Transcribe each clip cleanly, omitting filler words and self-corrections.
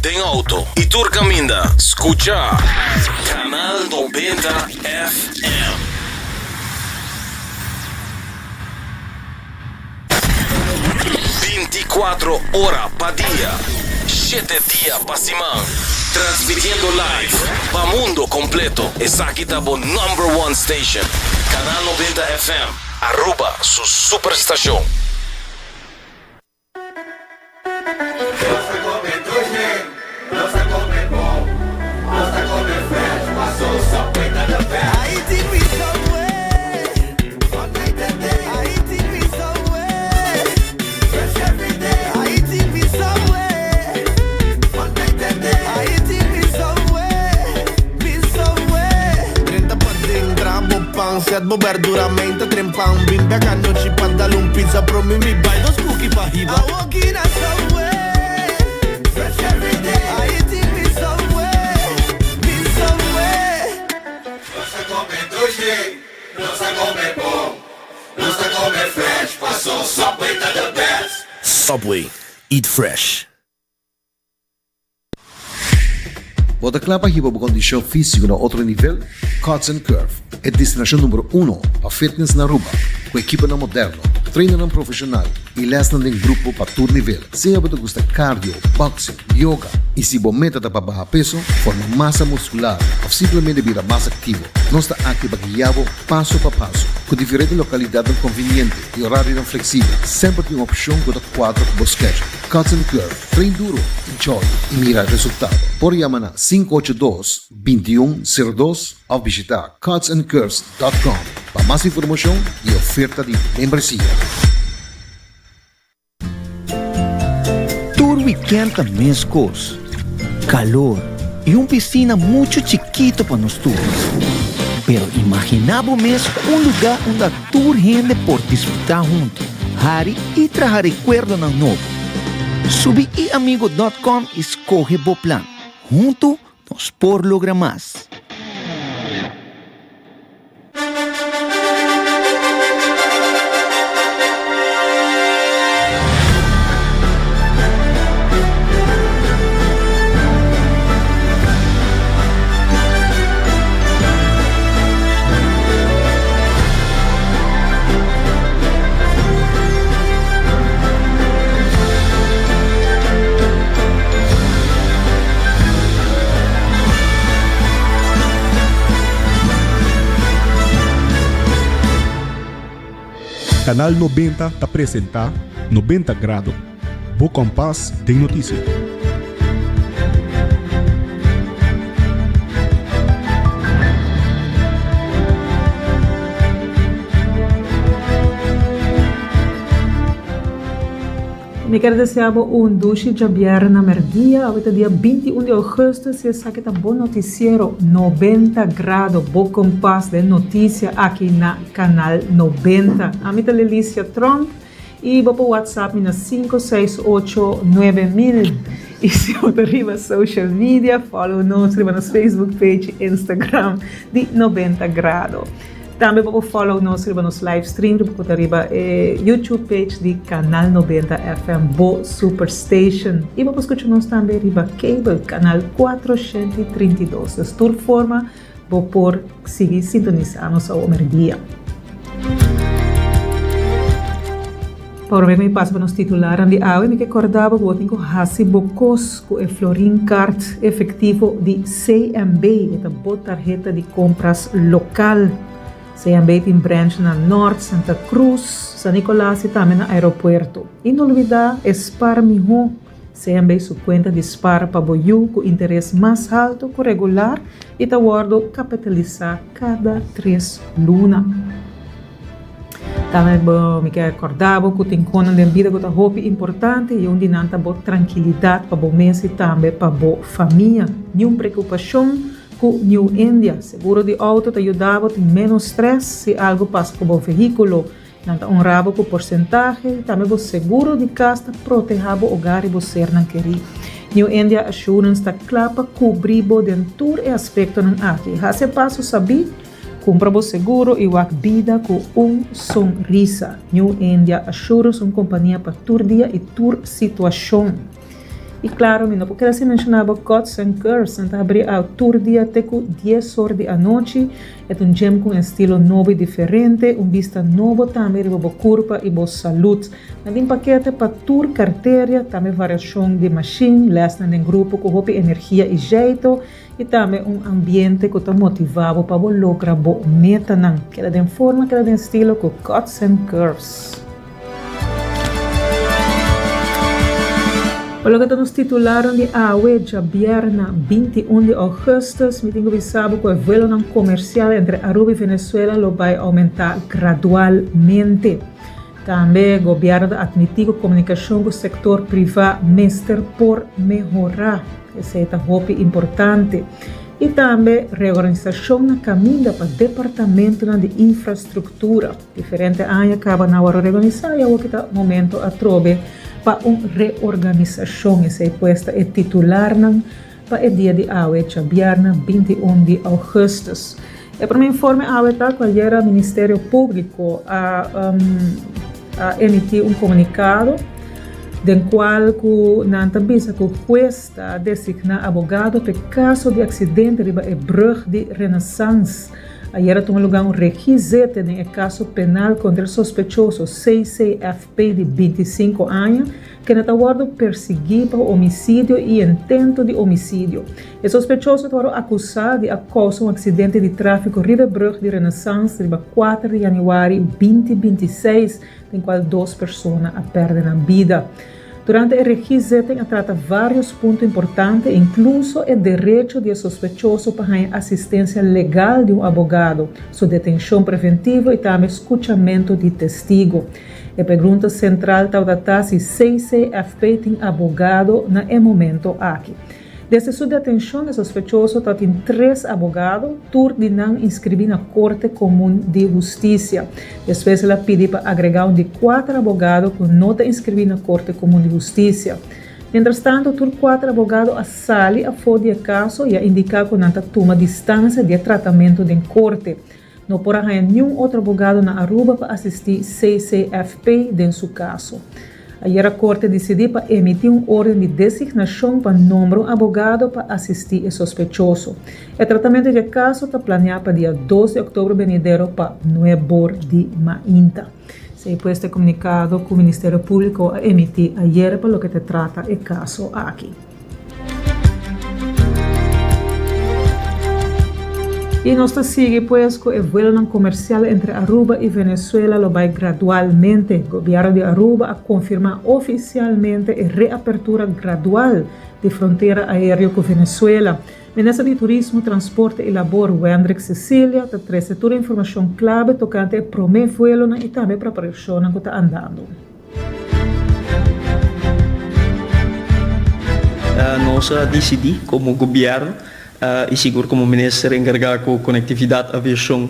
Den auto y tur caminda, scucha Canal 90 FM. Binticuatro ora pa dia, shete dia pa siman, transmitiendo live pa mundo completo. Esaki ta bo number one station, Canal 90 FM, Aruba su superstacion. Nos ta come dushi, nos ta come bon, nos ta come fresh, paso Subway ta the best. Haiti mi Subway, Haiti mi Subway, fresh every day. Haiti mi Subway, Haiti mi Subway, mi Subway. Drenta paden, traha bo pan, set bo berdura, meinta trempan, bin bek anochi pa dal un pizza, promi mi bai dos cookie pa hiba. Awoki na Subway, Fresh every day. Haiti mi Subway, mi Subway. Nos ta come dushi, nos ta come bon, nos ta come fresh, paso Subway ta the best. Subway, eat fresh. Bo ta kla pa hiba bo kondishon físiko na otro nivel? Cuts and Curve, e destinashon numero uno pa fitness na Aruba, ku ekiponan moderno, trainernan profeshonal i lèsnan den grupo pa tur nivel. Sea bo ta gusta cardio, boxing, yoga i si bo meta ta pa baha peso, forma masa muskular òf simplemente bira mas aktivo, nos ta aki pa guia bo paso pa paso. Ku diferente lokalidatnan konviniente i orarionan fleksibel, semper tin un opshon ku ta kuadra ku bo schedule. Cuts and Curve. Train duro, enjoy y mira resultado. Por yama na 582 21 02 of bishita cutsandcurves.com pa mas informacion y oferta di membresia. Tur weekend ta mescos, calor y un piscina mucho chikito pa nos tur. Pero imagina bo mes un lugar unda tur hende por disfruta hunto, hari y traha recuerdonan nobo. Subi iamigo dot com y scoge bo plan. Hunto nos por logra mas. Canal 90 ta presenta 90 Grado, bo kompas den notisia. Mi ker desea bo un dushi djabièrnè mèrdia. Awe ta dia 21 di ougùstùs i esaki ta bo notisiero 90 Grado, bo kompas den notisia aki na Kanal 90. Ami ta Lelicia Tromp. I bo por whatsapp mi na sinku seis ocho nuebe mil. I si bo ta riba social media, follow nos riba nos Facebook page i Instagram di 90 Grado. Tambe bo por follow nos riba nos live stream ku ta riba e YouTube page di Canal 90 FM, bo superstation. I bo por skucha nos tambe riba cable, canal 432. Dus tur forma Bo por sigui sintonisá nos awo merdia. Prome ku mi pasa pa nos titularnan di awe, mi ke kòrda bo ku bo tin ku hasi bo kos ku e Florin Card efektivo di CMB. E ta bo tarheta di kompras lokal. CMB tin branch na Nort, Santa Cruz, San Nicolas i tambe na aeropuerto. I no lubidá e spar mihó. CMB su kuenta di spar pa bo yu ku interes mas haltu ku regular i ta wòrdu kapitalisá kada tres luna. Tambe bo mi ke kòrda bo ku tin konan den bida ku ta hopi importante i un di nan ta bo trankilidat pa bo mes i tambe pa bo famia. Niun preokupashon ku New India. Seguro di outo ta yuda bo tin ménos strès si algu pasa ku bo vehíkulo. Nan ta honra bo ku porsentahe i tambe bo seguro di kas ta protehá bo ogar i bo sernan kerí. New India Assurance ta kla pa kubrí bo den tur e aspektonan aki. Hasi e paso sabí, kumpra bo seguro i wak bida ku un sonrisa. New India Assurance un kompania pa tur dia i tur situashon. Y claro, mi no por keda sin menciona bo Cuts and Curves. Nan ta habri aw tur dia te cu dies or di anochi. E ta un gym cu un estilo nobo y diferente, un bista nobo tambe riba bo curpa y bo salud. Nan tin pakete pa tur carteria, tambe variacion di machine, lesnan den grupo cu hopi energia y jeito, y tambe un ambiente cu ta motiva bo pa bo logra bo metanan. Keda den forma, keda den estilo cu Cuts and Curves. Pa loke ta nos titularnan di awe djabièrna 21 di augustus, mi tin ku bisa bo ku e vuelonan komersial entre Aruba i Venezuela lo bai oumentá gradualmente. Tambe gobièrnu ta atmití ku komunikashon ku sektor privá mester por mehorá. Esei ta hopi importante. I tambe reorganisashon na kaminda pa departamentonan di infrastruktura. Diferente aña kaba nan wòrdu reorganisá i awor ki ta momento atrobe pa un reorganisashon. Esei pues ta e titularnan pa e dia di awe, djabièrnè 21 di ougùstùs. E promé informe awe ta ku ayera Ministerio Públiko a a emití un komunikado den kual ku nan ta bisa ku hues ta designá abogado pa e kaso di aksidente riba e brùg di Renaissance. Ayer a tuma lugá un regizete den e kaso penal kontra e sospechoso CCFP di 25 aña, kende ta wòrdu persiguí pa homisidio i intento di homisidio. E sospechoso ta wòrdu akusá di a kousa un aksidente di tráfiko riba e brùg di Renaissance riba kuater di yanüari 2026, den kual dos persona a pèrdè nan bida. Durante e regizetting a trata vários punto importante, inkluso e derecho di e sospechoso pa haña asistensia legal di un abogado, su detenshon preventivo i tambe skuchamentu di testigo. E pregunta sentral tabata ta si CCFP tin abogado na e momento aki. Desde su detenshon e sospechoso ta tin tres abogado, tur di nan inskribí na Korte Komun di Hustisia. Despues el a pidi pa agregá un di kuater abogado ku no ta inskribí na Korte Komun di Hustisia. Mientrastantu tur kuater abogado a sali afó di e kaso i a indiká ku nan ta tuma distansia di e tratamentu den korte. No por a haña niun otro abogado na Aruba pa asistí CCFP den su kaso. Ayera korte disidí pa emití un orden di designashon pa nombra un abogado pa asistí e sospechoso. E tratamentu di e kaso ta planeá pa dia dos di òktober benidero pa nuebor di mainta. Esei pues ta e komunikado ku Ministerio Públiko a emití ayera pa loke ta trata e kaso aki. Y nos ta sigui pues cu e vuelonan comercial entre Aruba y Venezuela lo bay gradualmente. Gobierno di Aruba a confirma oficialmente e reapertura gradual di frontera aereo cu Venezuela. Minister di Turismo, Transporte y Labor Wendrick Cecilia ta trece tur e informacion clave tocante e prome vuelonan y tambe preparacionnan cu ta andando. Nos a disidí komo gobièrnu i sigur komo minister enkargá ku konektividat, aviashon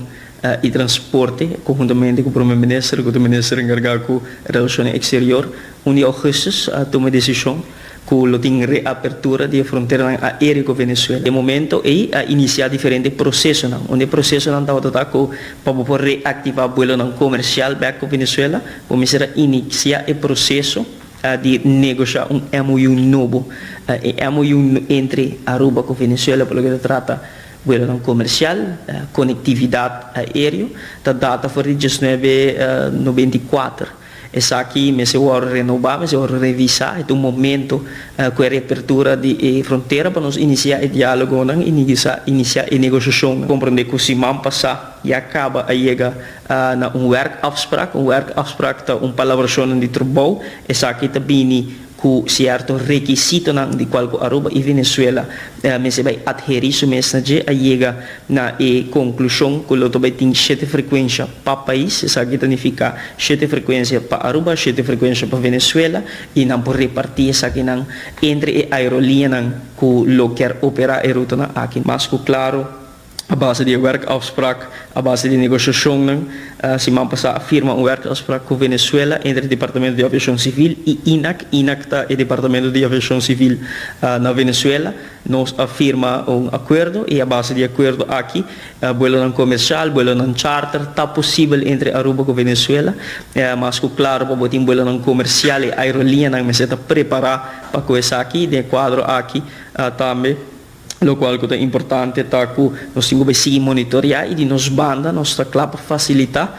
i transporte konhuntamente ku prome minister ku ta minister enkargá ku relashonnan eksterior un di ougùstus a tuma e desishon ku lo tin reapertura di e fronteranan aéreo ku Venezuela. E momento ei a inisiá diferente prosesonan. Un di e prosesonan tabata ta ku pa bo por reaktivá buelonan komersial bèk ku Venezuela, bo mester a inisiá e proseso di negoshá un MOU nobo. E MOU entre Aruba ku Venezuela pa loke ta trata buelonan komersial, konektividat aéreo, ta data for di diesnuebe 94. Esaki mester wòrdu renobá, mester wòrdu revisá. E ta un momento ku e reapertura di e frontera pa nos inisiá e diálogonan i inisiá e negoshashonnan. Komprondé ku siman pasá ya kaba a yega na un werkafspraak. Un werkafspraak ta un palabrashonnan di trabou. Esaki ta bini ku sierto rekisitonan di kual ku Aruba i Venezuela mester bai adherí su mes na dje, a yega na e konklushon ku lo ta bai tin shete frekuensha pa pais. Esaki ta nifiká shete frekuensia pa Aruba, shete frekuensha pa Venezuela i nan por repartí esakinan entre e aeroliñanan ku lo kier operá e rutanan aki. Mas ku klaro. A base di e werkafspraak, a base di negoshashonnan, siman pasá a firma un werkafspraak ku Venezuela entre Departamento di Aviashon Sivil i INAC. INAC ta e departamento di aviashon sivil na Venezuela. Nos a firma un akuerdo i a base di e akuerdo aki buelonan komersial, buelonan charter ta posibel entre Aruba ku Venezuela. Mas ku klaro pa bo tin buelonan komersial e aeroliñanan mester ta prepará pa ku esaki. Den e kuadro aki tambe. Lokual ku ta importante ta ku nos tin ku bai sigui monitoreá i di nos banda nos ta kla pa fasilitá,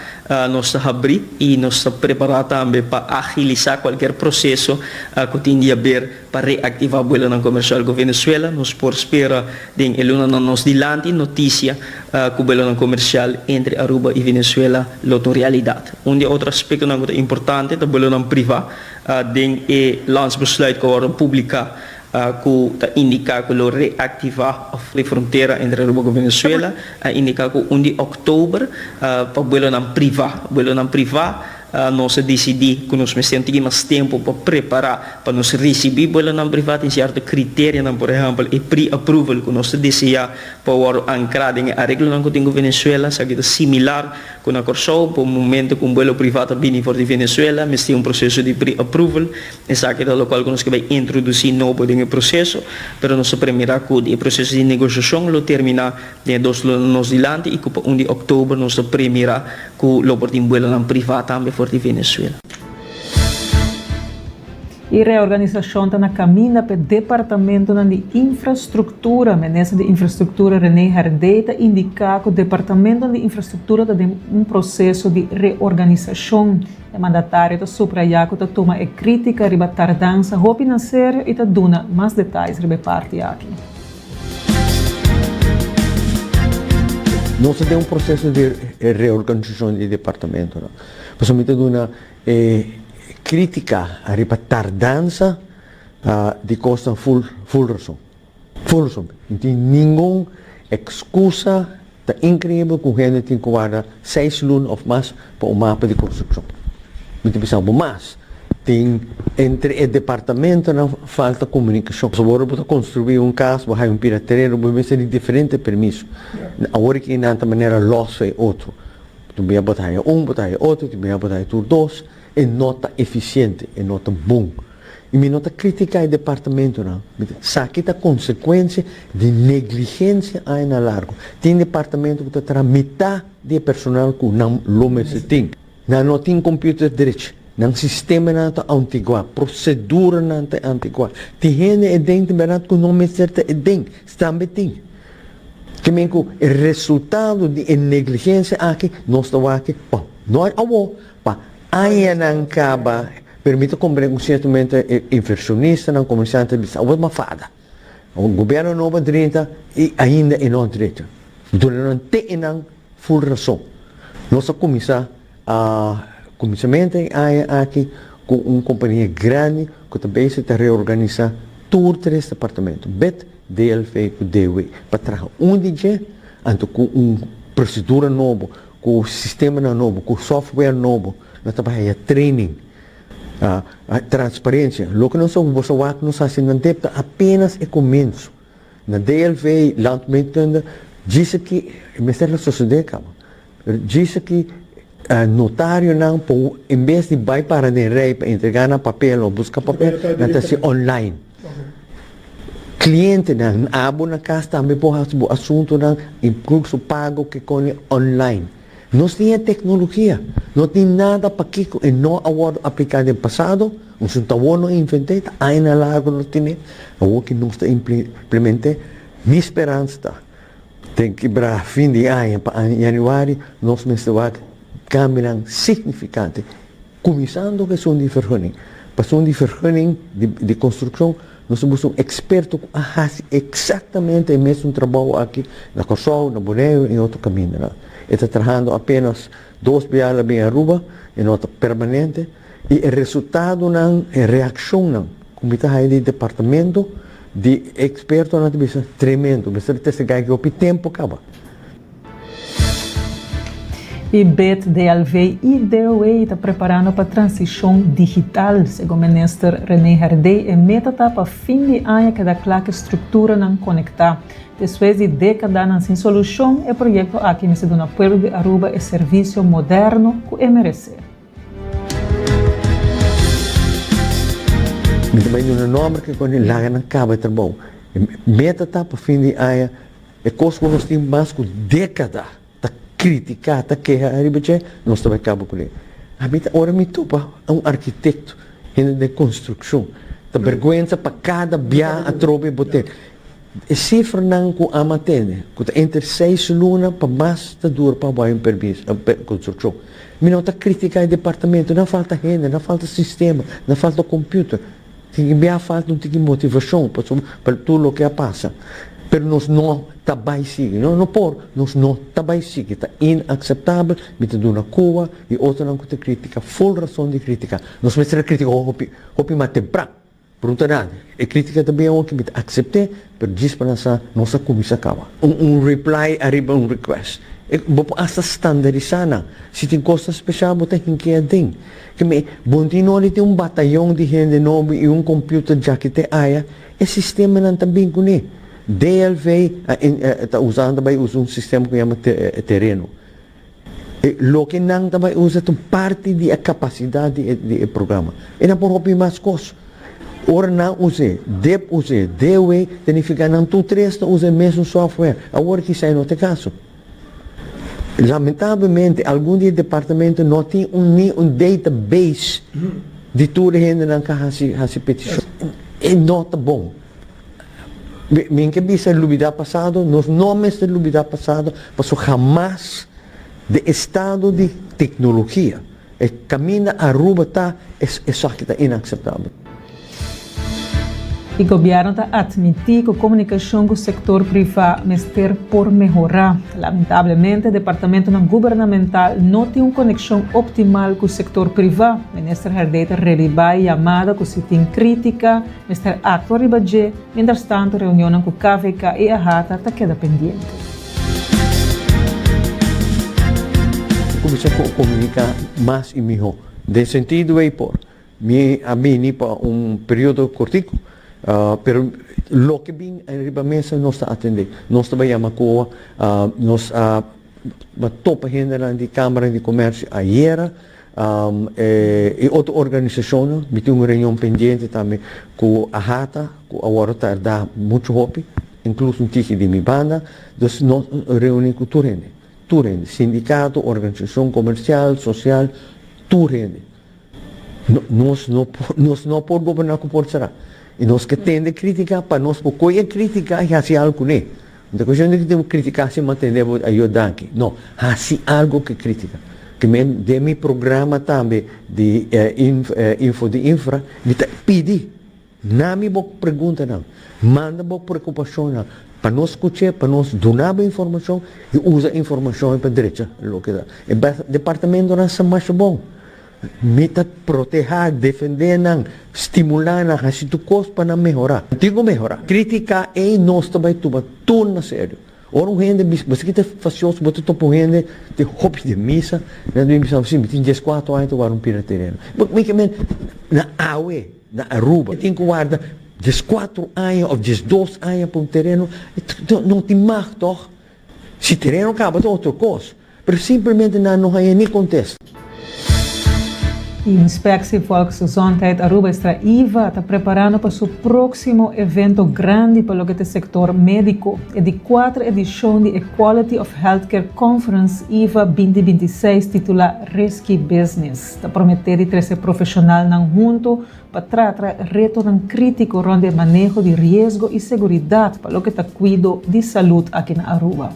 nos ta habrí i nos ta prepará tambe pa agilisá kualkier proseso ku tin di haber pa reaktivá buelonan komersial ku Venezuela. Nos por spera den e lunanan nos dilanti notisia ku buelonan komersial entre Aruba i Venezuela lo ta un realidat. Un di e otro aspektonan ku ta importante ta buelonan privá. Den e landsbesluit ku a wòrdu publiká ku ta indiká ku lo reaktivá òf e frontera entre Aruba ku Venezuela, a indiká ku un di òktober pa buelonan privá. Buelonan privá, nos a disidí ku nos mester un tiki mas tempu pa prepará pa nos risibí buelonan privá. Tin sierto kriterianan, por ehèmpel e pre-approval ku nos ta deseá pa wòrdu ankrá den e areglonan ku tin ku Venezuela. Esaki ta similar ku na Kòrsou, pa un momento ku un buelo privá ta bini for di Venezuela, mester un proseso di pre-approval. Esaki ta lokual ku nos ke bai introdusí nobo den e proseso, pero nos ta premira ku di e proseso di negoshashon lo terminá den e dos luna nos dilanti i ku pa un di òktober nos ta premira ku lo por tin buelonan privá tambe for di Venezuela. E reorganisashon ta na kaminda p'e departamentonan di infrastruktura. Minister di Infrastruktura René Herdé ta indiká ku departamentonan di infrastruktura ta den un proseso di reorganisashon. E mandatario ta subrayá ku ta tuma e krítika riba tardansa hopi na serio i ta duna mas detais riba e parti aki. Nos ta den un proseso di reorganisashon di departamentonan. Pasobra mi ta duna e krítika riba tardansa di kosnan ful ful rason. Ful rason. No tin ningun ekskusa. Ta inkreibel ku hende tin ku warda seis luna òf mas pa un mapa di konstrukshon. Mi ta bisa bo mas, tin entre e departamentonan falta komunikashon. Pasobra ora bo ta konstruí un kas, bo haña un pida tereno, bo mester di diferente permiso. Awor aki nan ta manera lòs e otro. Tin bia bo ta haña un, bo ta haña otro, tin bia bo ta haña tur dos. E no ta efisiente, e no ta bon. I mi no ta kritiká e departamentonan. Mi ta sa ki ta konsekuensia di negligensia añanan largu. Tin departamento ku ta traha mitá di e personal ku nan lo mester tin. Nan no tin computer drechi. Nan sistemanan ta antiguá, proseduranan ta antiguá. Tin hende eden tin bèrdat ku no mester ta eden, tambe tin. Ke men ku e resultado di e negligensia aki nos ta wak pa no awor, Pa añanan kaba, pero mi ta komprende ku siertamente e inversionistanan, komersiantenan ta bisa, awor ta mafada. Awor gobierno nobo a drenta i ainda e no a drenta. Duna nan te e nan ful rason. Nos a kuminsá a kuminsamentu e aña aki ku un kompania grandi ku ta bezig ta reorganisá tur tres departamento, bit, DLV ku DW, pa traha un di dje, anto ku un prosedura nobo Ku sistemanan nobo, ku software nobo, nos ta bai haya training, transparencia. Loke nos a boso wak nos hasi na dep ta apenas e komienso. Na DLV, Landmeetkunde, djis aki mester a sosode kaba. Pero djis aki notarionan por en bes di bai para den rei pa entrega nan papel o buska papel, nan ta hasi online. Clientenan, abo na cas tambe por haci bo asuntonan, incluso pago ke kone online. Nos tin e tecnologia, no tin nada pakico e no a wordo aplica den pasado, nos no ta awor no invente, ta añanan largo nos tene, awor ki nos ta implemente, mi speransa ta den kibra fin di aña pa januari nos mester wak cambionan significante. Kuminsando ku esun di vergunning. Pa esun di vergunning di konstrukshon nos ta buska un eksperto ku a hasi eksaktamente e mesun trabou aki na Kòrsou, na Boneiru i otro kamindanan. E ta trahando apenas dos biaha la bin Aruba, e no ta permanente i e resultadonan, e reakshonnan ku mi ta haña di departamento di ekspertonan ta bisa tremendo. Mester testigai ki hopi tempu kaba. Y bid, DLV y DOE ta preparando pa transicion digital. Segun Minister Rene Herdé e meta ta pa fin di aña keda cla cu structuranan conecta. Despues di decadanan sin solucion, e proyecto aki mester duna pueblo di Aruba e servicio moderno cu e merece. Mi ta bai duna nomber ke koni laga nan kaba e trabou. E meta ta pa fin di aña e kos ku nos tin mas ku dékada ta kritiká, ta keha ariba dje, nos ta bai kaba kuné. Ami ta ora mi topa un arkitekto, hende den konstrukshon, ta bèrgwensa pa kada bia atrobe bo ten. E sifranan ku ama tene, ku ta entre seis luna pa mas ta dura pa bai un permis, un konstrukshon. Mi no ta kritiká e departamento, nan falta hende, nan falta sistema, nan falta computer. Tin ki bia falta un tiki motivashon pasobra pa tur loke a pasa. Pero nos no ta bai sigui, no no por, nos no ta bai sigui, ta inakseptabel, mi ta duna Cuba i otronan ku ta kritika ful rason di kritika. Nos mester a kritika hopi hopi mas tempran. Pregunta nan, e kritika ta bien oki, mi ta aksept'é, pero djis pa nan sa nos a kuminsá kaba. Un reply ariba un request. E bo por asta standarisá nan. Si tin kosnan speshal bo ta hink'é aden. Ke mi, bo tin nodi tin un batayon di hende nobo i un computer djaki te aya, e sistemanan ta bin kuné. DLV a ta usa, nan ta bai usa un sistema ku yama tereno. E loke nan ta bai usa ta un parti di e kapasidat di e di e programa. E nan por hopi mas kos. Ora nan us'é, dep us'é, DW, ta nifiká nan tur tres ta usa e mesun software. Awor kisá e no ta e kaso. Lamentablemente algun di e departamento no tin un ni un database di tur e hendenan ku a hasi hasi petishon. E no ta bon. Mi ke bisa lubida pasado, nos no mester lubida pasado, pasobra hamas den estado di teknologia e kaminda Aruba ta, esaki ta inakseptabel. E gobièrnu ta atmití ku komunikashon ku sektor privá mester por mehorá. Lamentablemente departamentonan gubernamental no tin un konekshon optimal ku sektor privá. Minister Herdé ta rebibá e yamada ku si tin krítika, Mester actua riba dje, mientras tanto reunionnan cu KVK y AHATA ta keda pendiente. Cuminsa comunica mas y miho. Den sentido ey por mi a bini pa un periodo cortico, pero loke bin riba mesa nos ta atende. Nos ta bay yama coa, nos a topa hendenan di Camara di Comercio ayera. E otro organisashonnan, mi tin un reunion pendiente tambe ku AHATA, ku awor a tarda muchu hopi, inkluso un tiki di mi banda, dus nos reuni ku tur hende, tur hende, sindikato, organisashon komersial, sosial, tur hende. Nos no por, nos no por goberná ku por será. I nos ke tende kritika pa nos por kohe e kritika i hasi algu kuné. No ta cuestion di cu tin critica si mantene bo ayo danki. No, haci algo cu e critica. Cu men den mi programa tambe di info di infra mi ta pidi na mi bo preguntanan, manda bo preocupacionnan pa nos scuche, pa nos duna bo informacion y usa informacion pa drecha loke ta. E departamentonan sa masha bon. Mi ta protehá, defendé nan, stimulá nan, hasi tur kos pa nan mehorá. Tin ku mehorá. Kritiká ei nos ta bai tuma tur na serio. Ora un hende bisa, bo sa ki ta fasioso, bo ta topa un hende tin hopi den misa, nan ta bin bisa bo, si, mi tin dieskuatro aña ta warda un pida tereno. Bo mi ke men, na awe, na Aruba, tin ku warda dieskuatro aña òf diesdos aña pa un tereno, no tin mag tòg? Si tereno kaba ta otro kos. Pero simplemente nan no haña ni kontesta. Inspectie Volksgezondheid Aruba Extra IVA ta preparando pa su proximo evento grandi pa loke ta e sector medico. E di cuater edicion di e Quality of Healthcare Conference IVA 2026 titula Risky Business ta promete di trece profesionalnan hunto pa tratra retonan critico rond di e maneho di riesgo y seguridad pa loke ta cuido di salud aki na Aruba.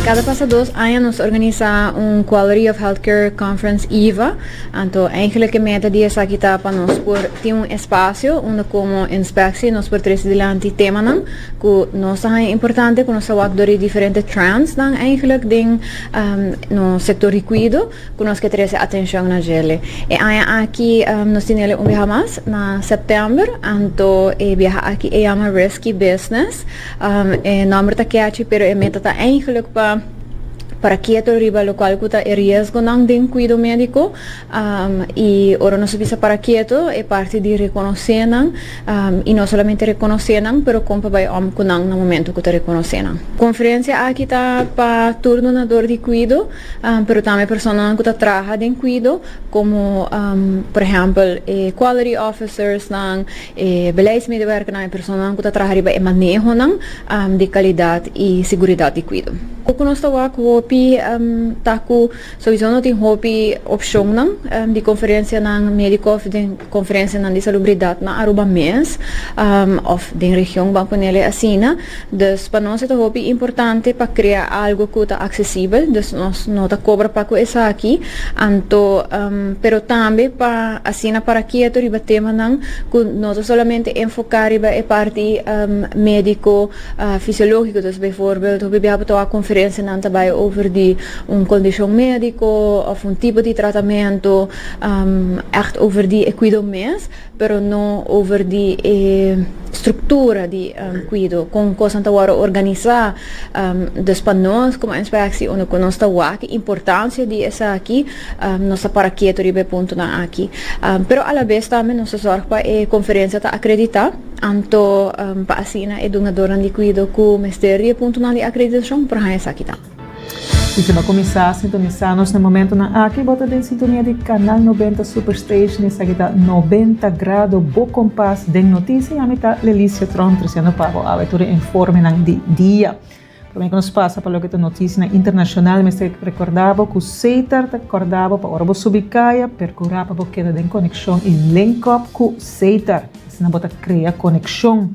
Cada pasa dos aña nos organisa un Quality of Healthcare Conference IVA. Anto eigenlijk e meta di esaki ta pa nos por tin un espacio unda como inspectie nos por trece dilanti temanan cu nos ta haña importante cu nos ta wak door di diferente trends nan eigenlijk den nos sector di cuido cu nos ke trece atencion na djele. E aña aki nos tin ele un biaha mas na september anto e biaha aki e yama Risky Business. E nomber ta catchy pero e meta ta eigenlijk pa para keto riba locual cu ta e riesgonan den cuido medico y ora nos a bisa para keto e parti di reconoce nan y no solamente reconoce nan pero con pa bay om cu nan na momento cu ta reconoce nan. Conferencia aki ta pa tur dunador di cuido pero tambe personanan cu ta traha den cuido como por ehempel e quality officers nan, E beleidsmedewerkernan, e personanan ku ta traha riba e manehonan di kalidat i siguridat di kuido. Ku nos ta wak hopi ta ku souiso no tin hopi opshonnan di konferensianan mediko òf den konferensianan di salubridat na Aruba mes òf den region ban ponele asina. Dus pa nos e ta hopi importante pa krea algo ku ta aksesibel, dus nos no ta kobra pa ku esaki, anto pero tambe pa asina para kieto riba temanan ku no ta solamente enfoká riba e parti médiko fisiológiko, dus bijvoorbeeld hopi biaha bo ta wak konferensianan ta bai over di un kondishon médiko òf un tipo di tratamentu, ègt over di e kuido mes. Pero no over di e structura di cuido, con cosnan ta worde organisa. Dus pa nos como inspectie, unda cu nos ta wak e importancia di esaki, nos ta para keto riba e puntonan aki. Pero alabes tambe nos ta zorg pa e conferencia ta acredita, anto pa asina e dunadornan di cuido cu mester di e puntonan di acreditacion por haña esaki tambe. Y si bo a cuminsa sintonisa nos na momentonan aki, bo ta den sintonia di Canal 90 Superstation. Esaki ta 90 Grado, bo kompas den noticia. Y ami ta Lelicia Tromp, treciendo pa bo awe tur e informenan di dia. Prome cu nos pasa pa loke ta noticianan internacional, mester recorda bo cu Setar ta corda bo pa ora bo subi caya, percura pa bo keda den conexion y link up cu Setar. Asina bo ta crea conexion.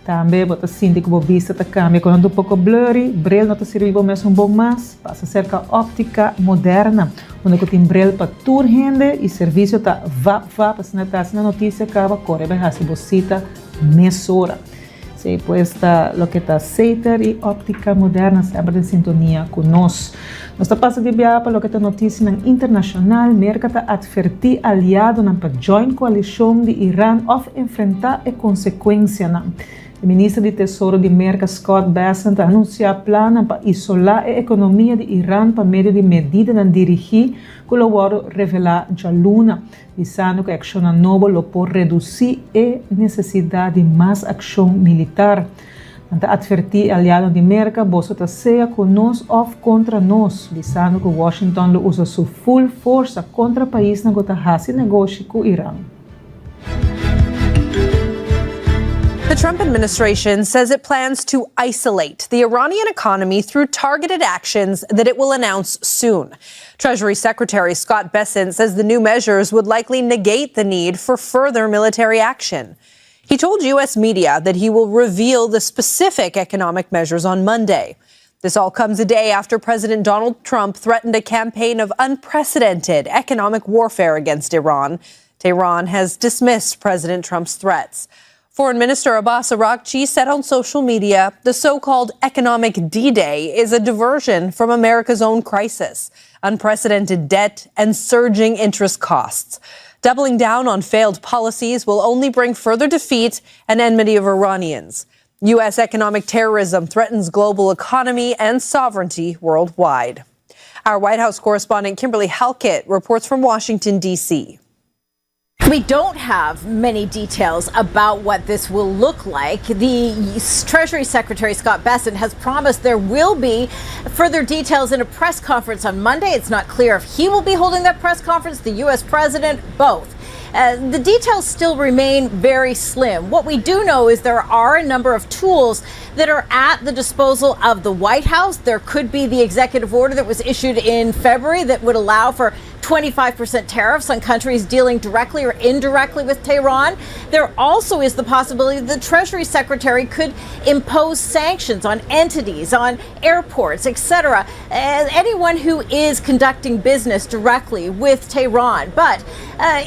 Tambe bo ta sinti ku bo bista ta kambia ku nan ta un poko blurry, bril no ta sirbi bo mesun bon mas? Pasa serka Optica Moderna, unda ku tin bril pa tur hende i servisio ta vap vap, asina ta asina notisia kaba kore bai hasi bo sita mesora. Sí, pues ta loke ta Seter i Optica Moderna semper den sintonia ku nos. Nos ta pasa di biaha pa loke ta notisianan internashonal, Merka ta atvertí aliadonan pa join koalishon di Iran òf enfrentá e konsekuensianan. E minister di Tesoro di Merka Scott Bessent a anunsiá plannan pa isolá e ekonomia di Iran pa medio di medidanan dirigí ku lo wòrdu revelá djaluna, bisando ku e akshonnan nobo lo por redusí e nesesidat di mas akshon militar. Nan ta atvertí e aliadonan di Merka, Boso ta sea ku nos òf kontra nos, bisando ku Washington lo usa su ful forsa kontra paisnan ku ta hasi negoshi ku Iran. The Trump administration says it plans to isolate the Iranian economy through targeted actions that it will announce soon. Treasury Secretary Scott Bessent says the new measures would likely negate the need for further military action. He told U.S. media that he will reveal the specific economic measures on Monday. This all comes a day after President Donald Trump threatened a campaign of unprecedented economic warfare against Iran. Tehran has dismissed President Trump's threats. Foreign Minister Abbas Araghchi said on social media the so called economic D Day is a diversion from America's own crisis, unprecedented debt, and surging interest costs. Doubling down on failed policies will only bring further defeat and enmity of Iranians. U.S. economic terrorism threatens global economy and sovereignty worldwide. Our White House correspondent Kimberly Halkett reports from Washington, D.C. We don't have many details about what this will look like. The Treasury Secretary Scott Bessent has promised there will be further details in a press conference on Monday. It's not clear if he will be holding that press conference, the U.S. president, both. Uh, the details still remain very slim. What we do know is there are a number of tools that are at the disposal of the White House. There could be the executive order that was issued in February that would allow for 25% tariffs on countries dealing directly or indirectly with Tehran. There also is the possibility that the Treasury Secretary could impose sanctions on entities, on airports, etc. Anyone who is conducting business directly with Tehran. But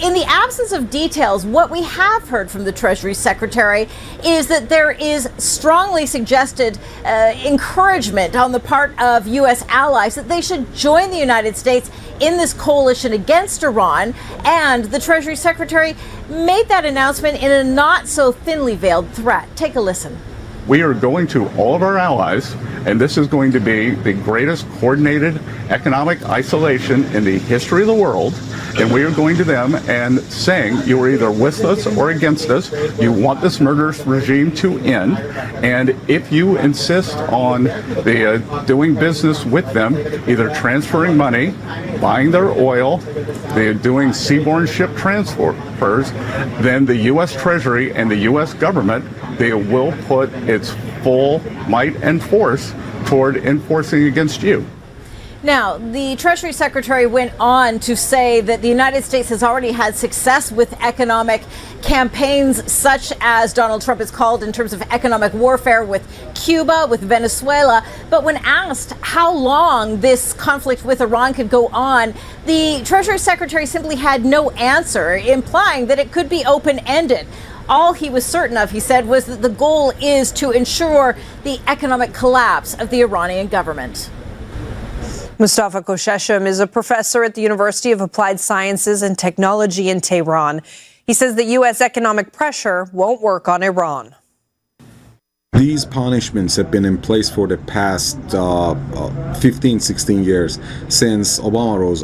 in the absence of details, what we have heard from the Treasury Secretary is that there is strongly suggested encouragement on the part of U.S. allies that they should join the United States in this coalition against Iran. And the Treasury Secretary made that announcement in a not so thinly veiled threat. Take a listen. We are going to all of our allies, and this is going to be the greatest coordinated economic isolation in the history of the world. And we are going to them and saying, you are either with us or against us. You want this murderous regime to end. And if you insist on the doing business with them, either transferring money, buying their oil, they're doing seaborne ship transfers, then the U.S. Treasury and the U.S. government, they will put its full might and force toward enforcing against you. Now, the Treasury Secretary went on to say that the United States has already had success with economic campaigns such as Donald Trump has called in terms of economic warfare with Cuba, with Venezuela. But when asked how long this conflict with Iran could go on, the Treasury Secretary simply had no answer, implying that it could be open ended. All he was certain of, he said, was that the goal is to ensure the economic collapse of the Iranian government. Mustafa Khoshcheshm is a professor at the University of Applied Sciences and Technology in Tehran. He says that U.S. economic pressure won't work on Iran. These punishments have been in place for the past 15, 16 years since Obama rose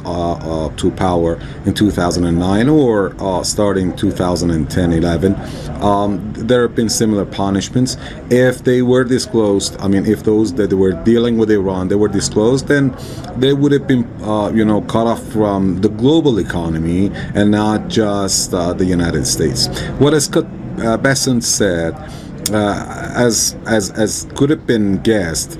to power in 2009 or starting 2010, 11. There have been similar punishments. If they were disclosed, I mean, if those that were dealing with Iran, they were disclosed, then they would have been cut off from the global economy and not just the United States. What has Scott Bessent said, as could have been guessed,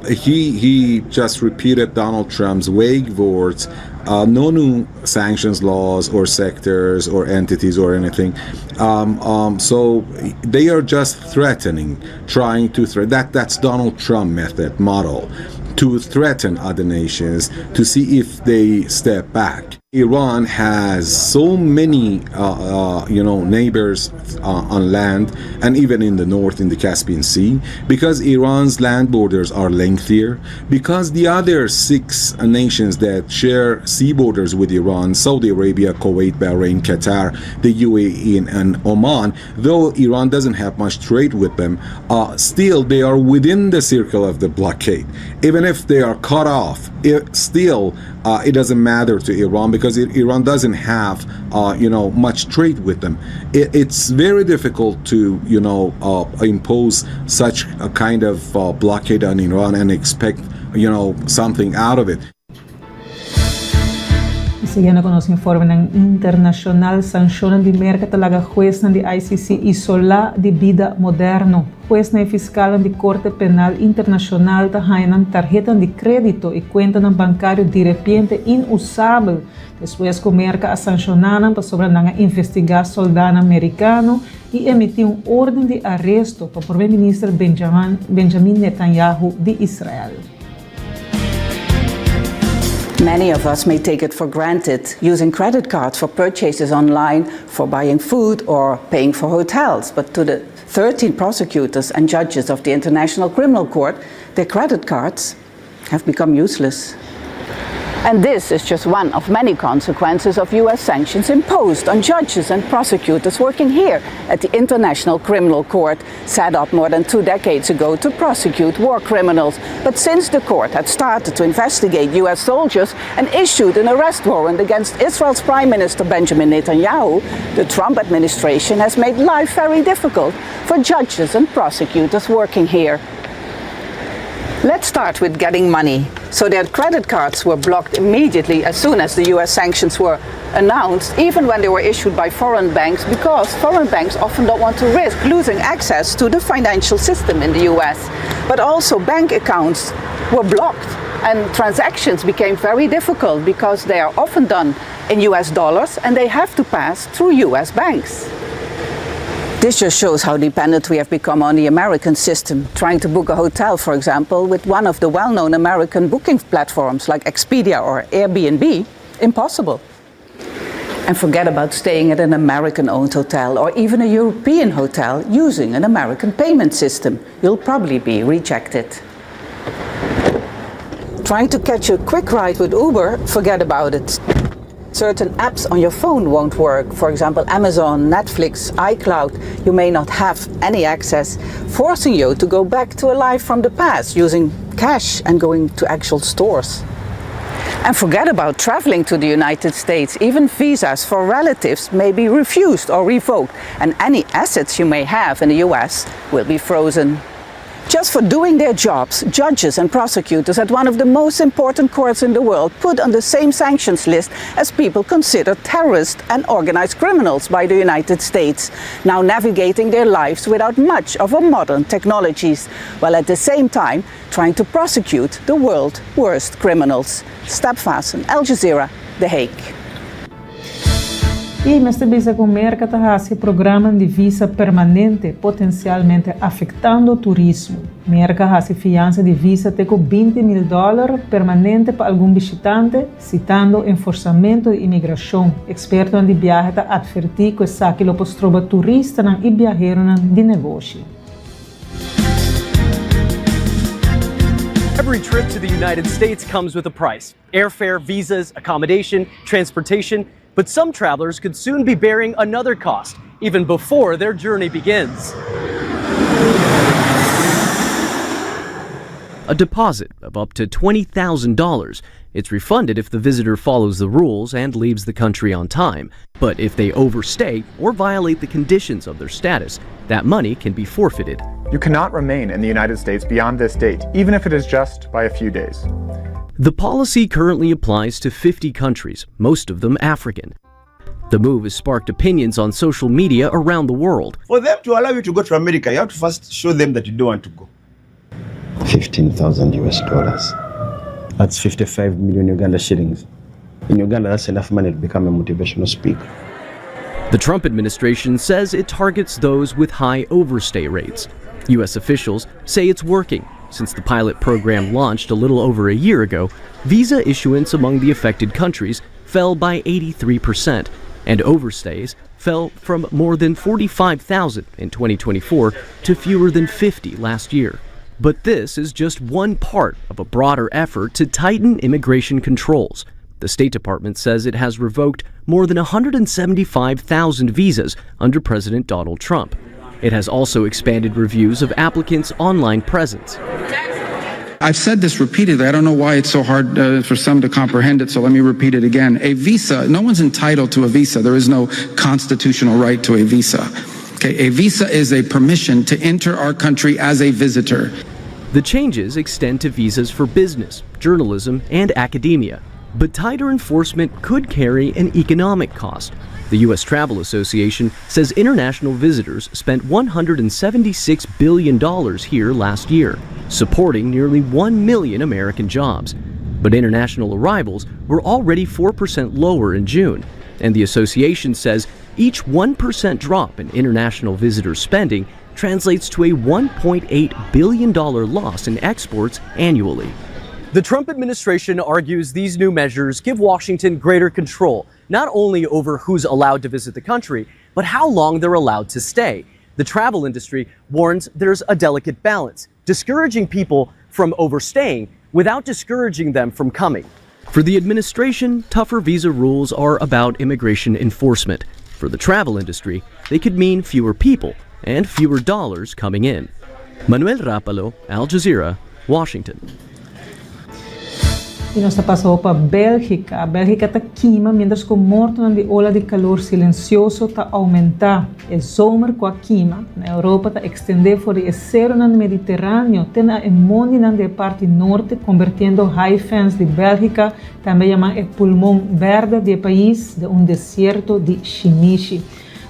he just repeated Donald Trump's vague words, no new sanctions laws or sectors or entities or anything. So they are just threatening, trying to threaten. That's Donald Trump method model, to threaten other nations to see if they step back. Iran has so many neighbors on land and even in the north in the Caspian Sea, because Iran's land borders are lengthier, because the other 6 nations that share sea borders with Iran, Saudi Arabia, Kuwait, Bahrain, Qatar, the UAE, and Oman, though Iran doesn't have much trade with them, still they are within the circle of the blockade. Even if they are cut off, it still it doesn't matter to Iran, because Iran doesn't have much trade with them. It's very difficult to impose such a kind of blockade on Iran and expect something out of it. Siguiendo cu nos informe internacional, sancion di Merca ta laga hues di ICC isola di bida moderno. Hues y fiscal di Corte Penal Internacional ta haya tarheta di credito y cuenta bancario di repente inusabel despues cu Merca a sanciona pasobra nan a investiga soldado americano y emiti un orden di aresto pa prome minister Benjamin Netanyahu di Israel. Many of us may take it for granted using credit cards for purchases online, for buying food or paying for hotels. But to the 13 prosecutors and judges of the International Criminal Court, their credit cards have become useless. And this is just one of many consequences of US sanctions imposed on judges and prosecutors working here at the International Criminal Court, set up more than 2 decades ago to prosecute war criminals. But since the court had started to investigate US soldiers and issued an arrest warrant against Israel's Prime Minister Benjamin Netanyahu, the Trump administration has made life very difficult for judges and prosecutors working here. Let's start with getting money. So their credit cards were blocked immediately as soon as the US sanctions were announced, even when they were issued by foreign banks, because foreign banks often don't want to risk losing access to the financial system in the US. But also bank accounts were blocked. And transactions became very difficult because they are often done in US dollars and they have to pass through US banks. This just shows how dependent we have become on the American system. Trying to book a hotel, for example, with one of the well known American booking platforms like Expedia or Airbnb, impossible. And forget about staying at an American owned hotel or even a European hotel using an American payment system. You'll probably be rejected. Trying to catch a quick ride with Uber, forget about it. Certain apps on your phone won't work. For example, Amazon, Netflix, iCloud, you may not have any access, forcing you to go back to a life from the past using cash and going to actual stores. And forget about traveling to the United States. Even visas for relatives may be refused or revoked, and any assets you may have in the US will be frozen. Just for doing their jobs, judges and prosecutors at one of the most important courts in the world put on the same sanctions list as people considered terrorists and organized criminals by the United States, now navigating their lives without much of a modern technologies, while at the same time trying to prosecute the world's worst criminals. Step Vaessen, Al Jazeera, The Hague. I mester bisa ku Merka ta hasi programan di visa permanente potensialmente afektando turismo. Merka hasi fiansa di visa te ku 20,000 dòler permanente pa algun bishitante, sitando enforsamentu di imigrashon. Ekspertonan di biahe ta atvertí ku esaki lo por stroba turistanan i biaheronan di negoshi. Every trip to the United States comes with a price airfare, visas, accommodation, transportation. But some travelers could soon be bearing another cost, even before their journey begins. A deposit of up to $20,000. It's refunded if the visitor follows the rules and leaves the country on time. But if they overstay or violate the conditions of their status, that money can be forfeited. You cannot remain in the United States beyond this date, even if it is just by a few days. The policy currently applies to 50 countries, most of them African. The move has sparked opinions on social media around the world. For them to allow you to go to America, you have to first show them that you don't want to go. 15,000 US dollars. That's 55 million Uganda shillings. In Uganda, that's enough money to become a motivational speaker. The Trump administration says it targets those with high overstay rates. U.S. officials say it's working. Since the pilot program launched a little over a year ago, visa issuance among the affected countries fell by 83%, and overstays fell from more than 45,000 in 2024 to fewer than 50 last year. But this is just one part of a broader effort to tighten immigration controls. The State Department says it has revoked more than 175,000 visas under President Donald Trump. It has also expanded reviews of applicants' online presence. I've said this repeatedly. I don't know why it's so hard for some to comprehend it, so let me repeat it again. A visa, no one's entitled to a visa. There is no constitutional right to a visa. Okay, a visa is a permission to enter our country as a visitor. The changes extend to visas for business, journalism, and academia. But tighter enforcement could carry an economic cost. The U.S. Travel Association says international visitors spent $176 billion here last year, supporting nearly 1 million American jobs. But international arrivals were already 4% lower in June, and the association says each 1% drop in international visitor spending translates to a $1.8 billion loss in exports annually. The Trump administration argues these new measures give Washington greater control, not only over who's allowed to visit the country, but how long they're allowed to stay. The travel industry warns there's a delicate balance, discouraging people from overstaying without discouraging them from coming. For the administration, tougher visa rules are about immigration enforcement. For the travel industry, they could mean fewer people and fewer dollars coming in. Manuel Rapalo, Al Jazeera, Washington. I nos ta pasa pa Bélgika. Bélgika ta kima mientras ku mortonan di ola di kalor silensioso ta oumentá. E zomer ku a kima na Europa ta ekstendé for di e seronan Mediteráneo te na e mondinan di e parti norte, konvertiendo High Fens di Bélgika, tambe yamá e pulmon bèrdè di e pais, den un desierto di shinishi.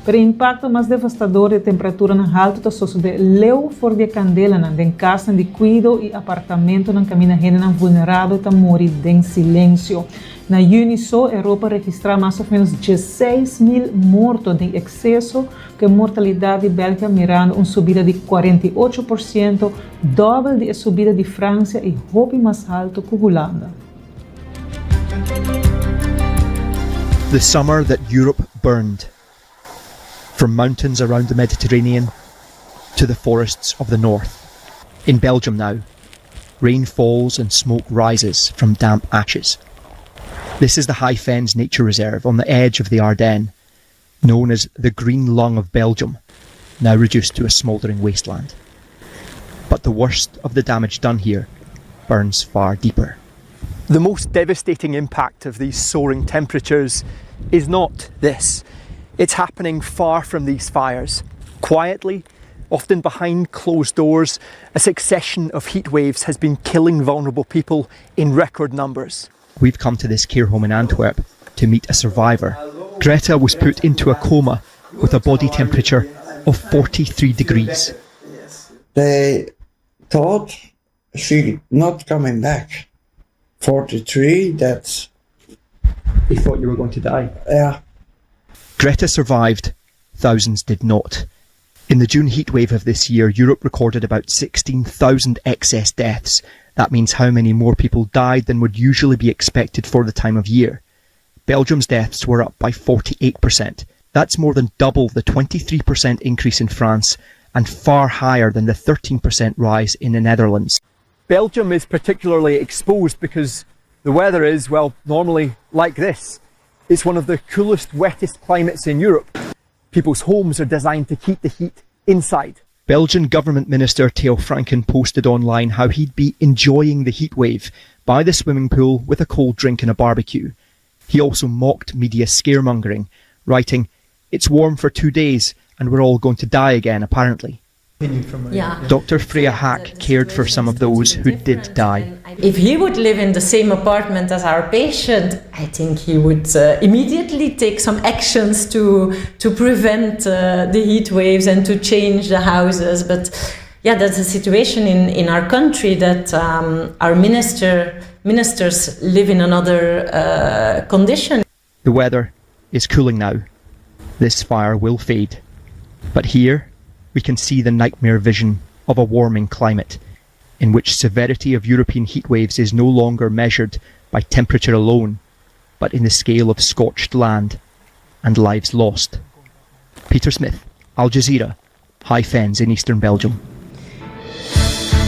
Pero e impakto mas devastador di e temperaturanan haltu ta sosodé leu for di e kandelanan den kasnan di kuido i apartamentonan kaminda hendenan vulnerabel ta muri den silensio. Na yüni so, Europa a registrá mas òf ménos 16.000 morto den ekseso ku e mortalidat di Bèlgia mirando un subida di 48%, dòbel di e subida di Fransia i hopi mas haltu ku Hulanda. The summer that Europe burned. From mountains around the Mediterranean to the forests of the north. In Belgium now, rain falls and smoke rises from damp ashes. This is the High Fens Nature Reserve on the edge of the Ardennes, known as the Green Lung of Belgium, now reduced to a smouldering wasteland. But the worst of the damage done here burns far deeper. The most devastating impact of these soaring temperatures is not this. It's happening far from these fires. Quietly, often behind closed doors, a succession of heat waves has been killing vulnerable people in record numbers. We've come to this care home in Antwerp to meet a survivor. Greta was put into a coma with a body temperature of 43 degrees. They thought she not coming back. 43, that's... They thought you were going to die? Yeah. Greta survived, thousands did not. In the June heatwave of this year, Europe recorded about 16,000 excess deaths. That means how many more people died than would usually be expected for the time of year. Belgium's deaths were up by 48%. That's more than double the 23% increase in France and far higher than the 13% rise in the Netherlands. Belgium is particularly exposed because the weather is, well, normally like this. It's one of the coolest, wettest climates in Europe. People's homes are designed to keep the heat inside. Belgian government minister Theo Francken posted online how he'd be enjoying the heatwave by the swimming pool with a cold drink and a barbecue. He also mocked media scaremongering, writing, It's warm for two days and we're all going to die again, apparently. Yeah. Dr. Freya Hack cared for some of those who did die. If he would live in the same apartment as our patient, I think he would uh, immediately take some actions to, to prevent uh, the heat waves and to change the houses. But yeah, that's a situation in, in our country that um, our minister, ministers live in another uh, condition. The weather is cooling now. This fire will fade. But here we can see the nightmare vision of a warming climate, in which severity of European heat waves is no longer measured by temperature alone, but in the scale of scorched land and lives lost. Peter Smith, Al Jazeera, High Fens in eastern Belgium.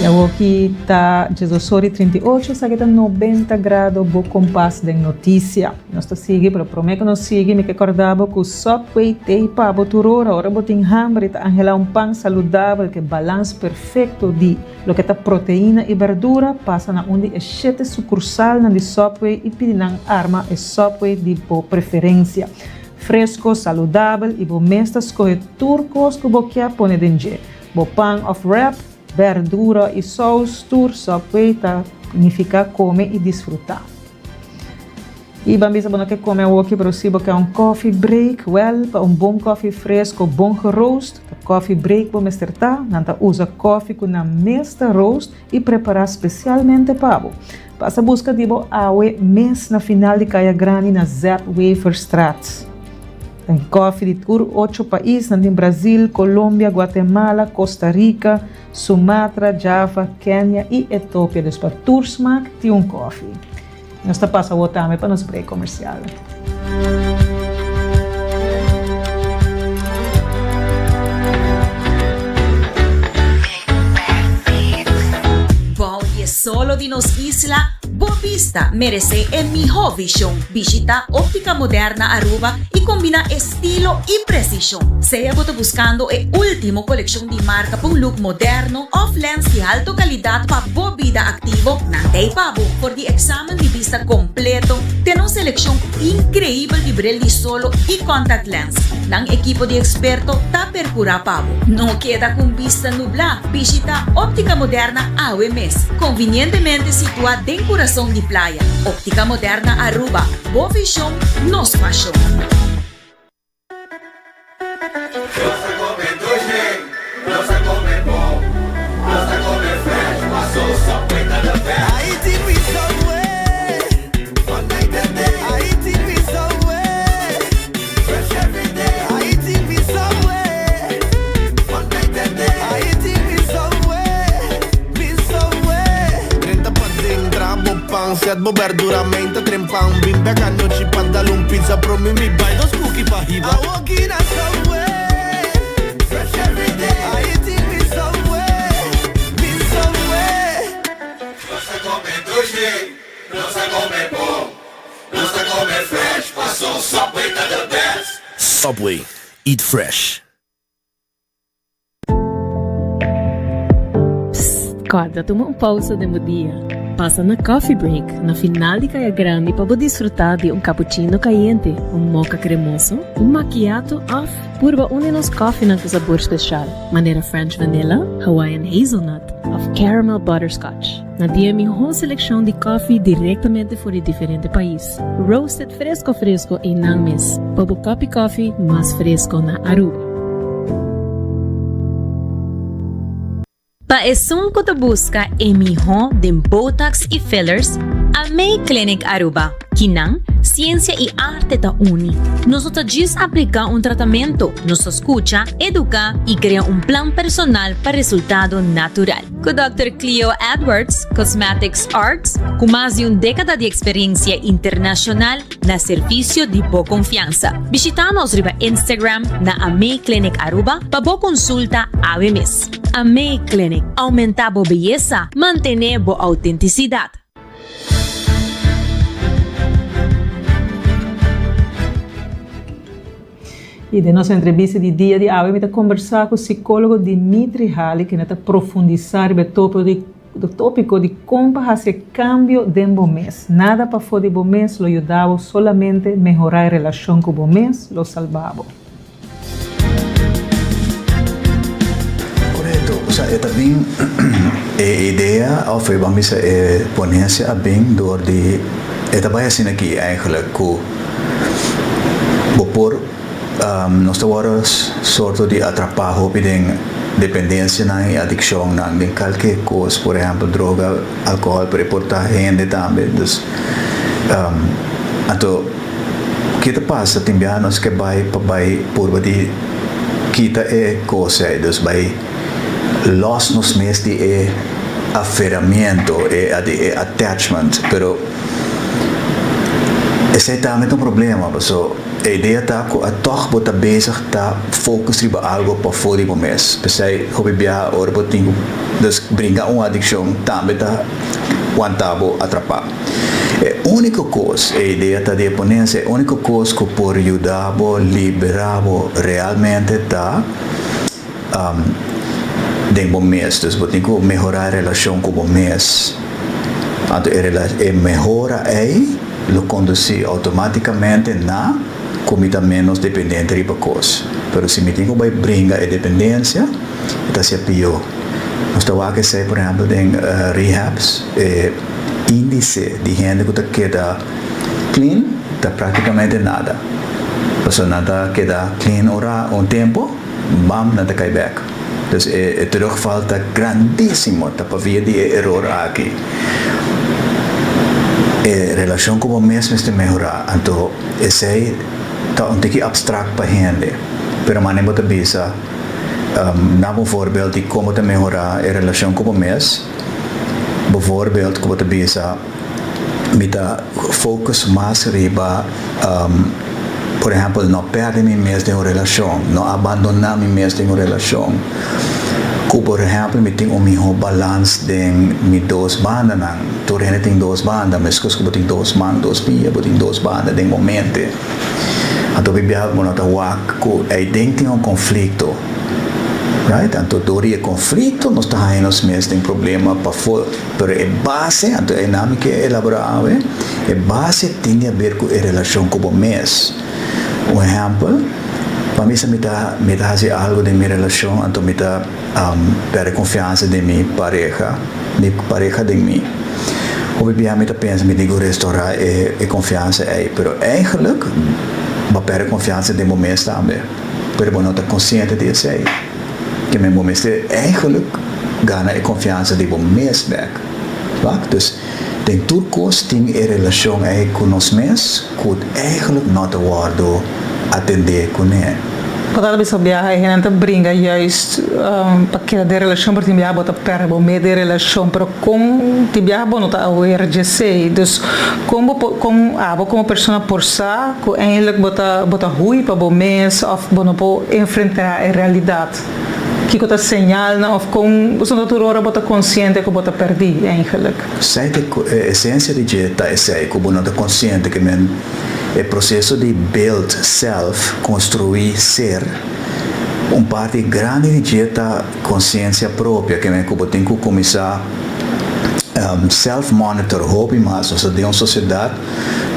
Y awoki ta 12 or y 38, esaki ta 90 grado bo kompas den noticia. Nos ta sigui, pero prome ku nos sigui mi ke korda bo ku Subway t'ei pa bo tur ora. Ora bo tin hamber y ta anhela un pan saludabel ku e balans perfecto di loke ta proteina y berdura, pasa na un di e shete sucursalnan di Subway y pidi nan arma e Subway di bo preferencia. Fresco, saludabel y bo mes ta scoge tur cos cu bo kier pone den dje. Bo pan of wrap, berdura y saus tur Subway ta nifica come y disfruta. Y ban bisa bo no ke come awoki pero si bo ke un coffee break, wel pa un bon coffee fresco bon geroost ta Coffee Break bo mester ta. Nan ta usa coffee cu nan mes ta roost y prepara specialmente pa bo. Pasa buska di bo awe mes na final di Kaya Grandi na Zep Weverstraat. Tin kòfi di tur ocho pais, nan tin Brazil, Colombia, Guatemala, Costa Rica, Sumatra, Java, Kenia i Etopia. Dus pa tur smak tin un kòfi. Nos ta pasa awor tambe pa nos break komersial. Bou di e solo di nos isla, bo bista meresé e mihó vishon. Bishitá Óptica Moderna Aruba i kombiná estilo i presishon. Sea bo ta buskando e último kolekshon di marka pa un look moderno òf lens di alto kalidat pa bo bida aktivo, nan t'ei pa bo. For di eksamen di bista kompleto te nos selekshon inkreibel di bril di solo i contact lens, nan ekipo di eksperto ta perkurá pa bo. No keda ku un bista nublá, bishitá Óptica Moderna awe mes, konvinientemente situá den kurason di playa. Óptica Moderna Aruba, bo vishon, nos pashon. Nos ta come dushi, nos ta come bon, nos ta come fresh, paso Subway ta the best. I eating with Subway, from night and day. I eating with Subway, fresh every day. I eating with Subway, from night and day. I eating with Subway, with Subway. Drenta paden, traha bo pan, set bo berdura, meinta trempan. Bin bek anochi pa dal un pizza, prome mi bai dos kuki pa hiba. I walk in a Subway, fresh every day. I eating with Subway, with Subway. Nos ta come dushi, nos ta come bon, nos ta come fresh, paso Subway ta the best. Subway, eat fresh. Psst, corda tuma un pausa den bo dia. Pasa na Coffee Break na final di Caya Grandi pa bo disfruta di un cappuccino cayente, un mocha cremoso, un macchiato of purba un di nos koffienan cu sabor special, manera French Vanilla, Hawaiian Hazelnut of Caramel Butterscotch. Nan tin e miho seleccion di koffie directamente for di diferente pais, roasted fresco fresco einan mes, pa bo cup di koffie mas fresco na Aruba. Pa esun cu ta busca e miho den Botox y fillers, Amei Clinic Aruba, kinan ciencia y arte ta uni. Nos no ta djis aplica un tratamento, nos ta scucha, educa y crea un plan personal pa resultado natural. Cu Dòkter Cleo Edwards, Cosmetics Arts, cu mas di un decada di experiencia internacional na servicio di bo confiansa. Bishita nos riba Instagram na Amei Clinic Aruba pa bo consulta awe mes. Amei Clinic, aumenta bo beyesa, mantene bo autenticidad. Y den nos entrevista di dia di awe mi ta conversa cu psicologo Dimitri Hali kende ta profundisa riba e topico di topico di con pa haci e cambio den bo mes. Nada pafo di bo mes lo yuda bo, solamente mehora e relacion cu bo mes lo salba bo. Correcto, osea e ta bin e idea of e ban bisa e ponencia a bin door di e ta bai asina aki eigenlijk cu bo por nos ta worde sorto di atrapa hopi den dependencianan y adiccionnan den calke cos por ehempel droga, alcohol pero e por ta hende tambe dus anto Ke ta pasa tin biaha nos ke bai pa bai purba di kita e kos ei, dus bai los nos mes di e aferamiento, e e attachment, pero esei tambe ta un problema paso e idea ta ku a tòg bo ta bezig ta focus riba algo pafó di bo mes, p'esei hopi biaha ora bo tin ku dus bringa un adikshon tambe ta wanta bo atrapá. E úniko kos, e idea ta di e ponensia, e úniko kos ku por yuda bo liberá bo realmente ta den bo mes. Dus bo tin ku mehorá e relashon ku bo mes. Anto e e mehora ei lo kondusí outomátikamente na ku mi ta ménos dependente riba kos. Pero si mi tin ku bai bringa e dependensia, e ta hasia pió. Nos ta wak esei por ehèmpel den rehabs, e índise di hende ku ta keda clean ta práktikamente nada. Pasobra nan ta keda clean un ra un tempu, bam nan ta kai bèk. Dus e e terugval ta grandísimo, ta pabia di e eror aki. E relashon ku bo mes mester mehorá, anto esei ta un tiki abstrakt pa hende, pero manera bo ta bisa. Na bo voorbeeld di kon bo ta mehorá e relashon ku bo mes. Bijvoorbeeld ku bo ta bisa, Mi ta focus mas riba, por ehèmpel, no pèrdè mi mes den un relashon, no abandoná mi mes den un relashon. Ku por ehèmpel mi tin un mihó balans den mi dos bandanan. Tur hende tin dos banda, meskos ku bo tin dos man, dos pia, bo tin dos banda den bo mente. Anto mi biaha ku bo no ta wak ku eiden tin un konflikto, right? Anto dor di e konflikto nos ta haña nos mes den problema pafó, pero e base, anto einan mi ke elaborá awe, e base tin di haber ku e relashon ku bo mes. Un ehèmpel, pa mi sa mi ta mi ta hasi algu den mi relashon anto mi ta pèrdè konfiansa den mi pareha, mi pareha den mi. Hopi bia mi ta pensa mi tin ku restorá e konfiansa ei, pero eigenlik bo a pèrdè konfiansa den bo mes tambe. Pero bo no ta konsiente di esei. Ke men bo mester eigenlijk gana e konfiansa di bo mes bek. Wak? Dus den tur kos tin e relashon ei ku nos mes ku eigenlijk no ta wòrdu atendé kuné. Bo ta bisa biaha e hendenan ta bringa juist pa keda den relashon pero tin biaha bo ta pèrdè bo mes den relashon pero kon tin biaha bo no ta aware dje esei dus kon bo por kon abo komo persona por sa ku eindelijk bo ta bo ta hui pa bo mes òf bo no por enfrentá e realidat kiko ta señalnan òf kon bo ta tur ora bo ta konsiente ku bo ta pèrdí eindelijk. Esei ta e esensia di dje ta esei ku bo no ta konsiente ke men E proseso di build self, konstruí ser, un parti grandi di dje ta konsiensia propio, ke men ku bo tin ku kuminsá self monitor hopi mas, nos ta den un sosiedat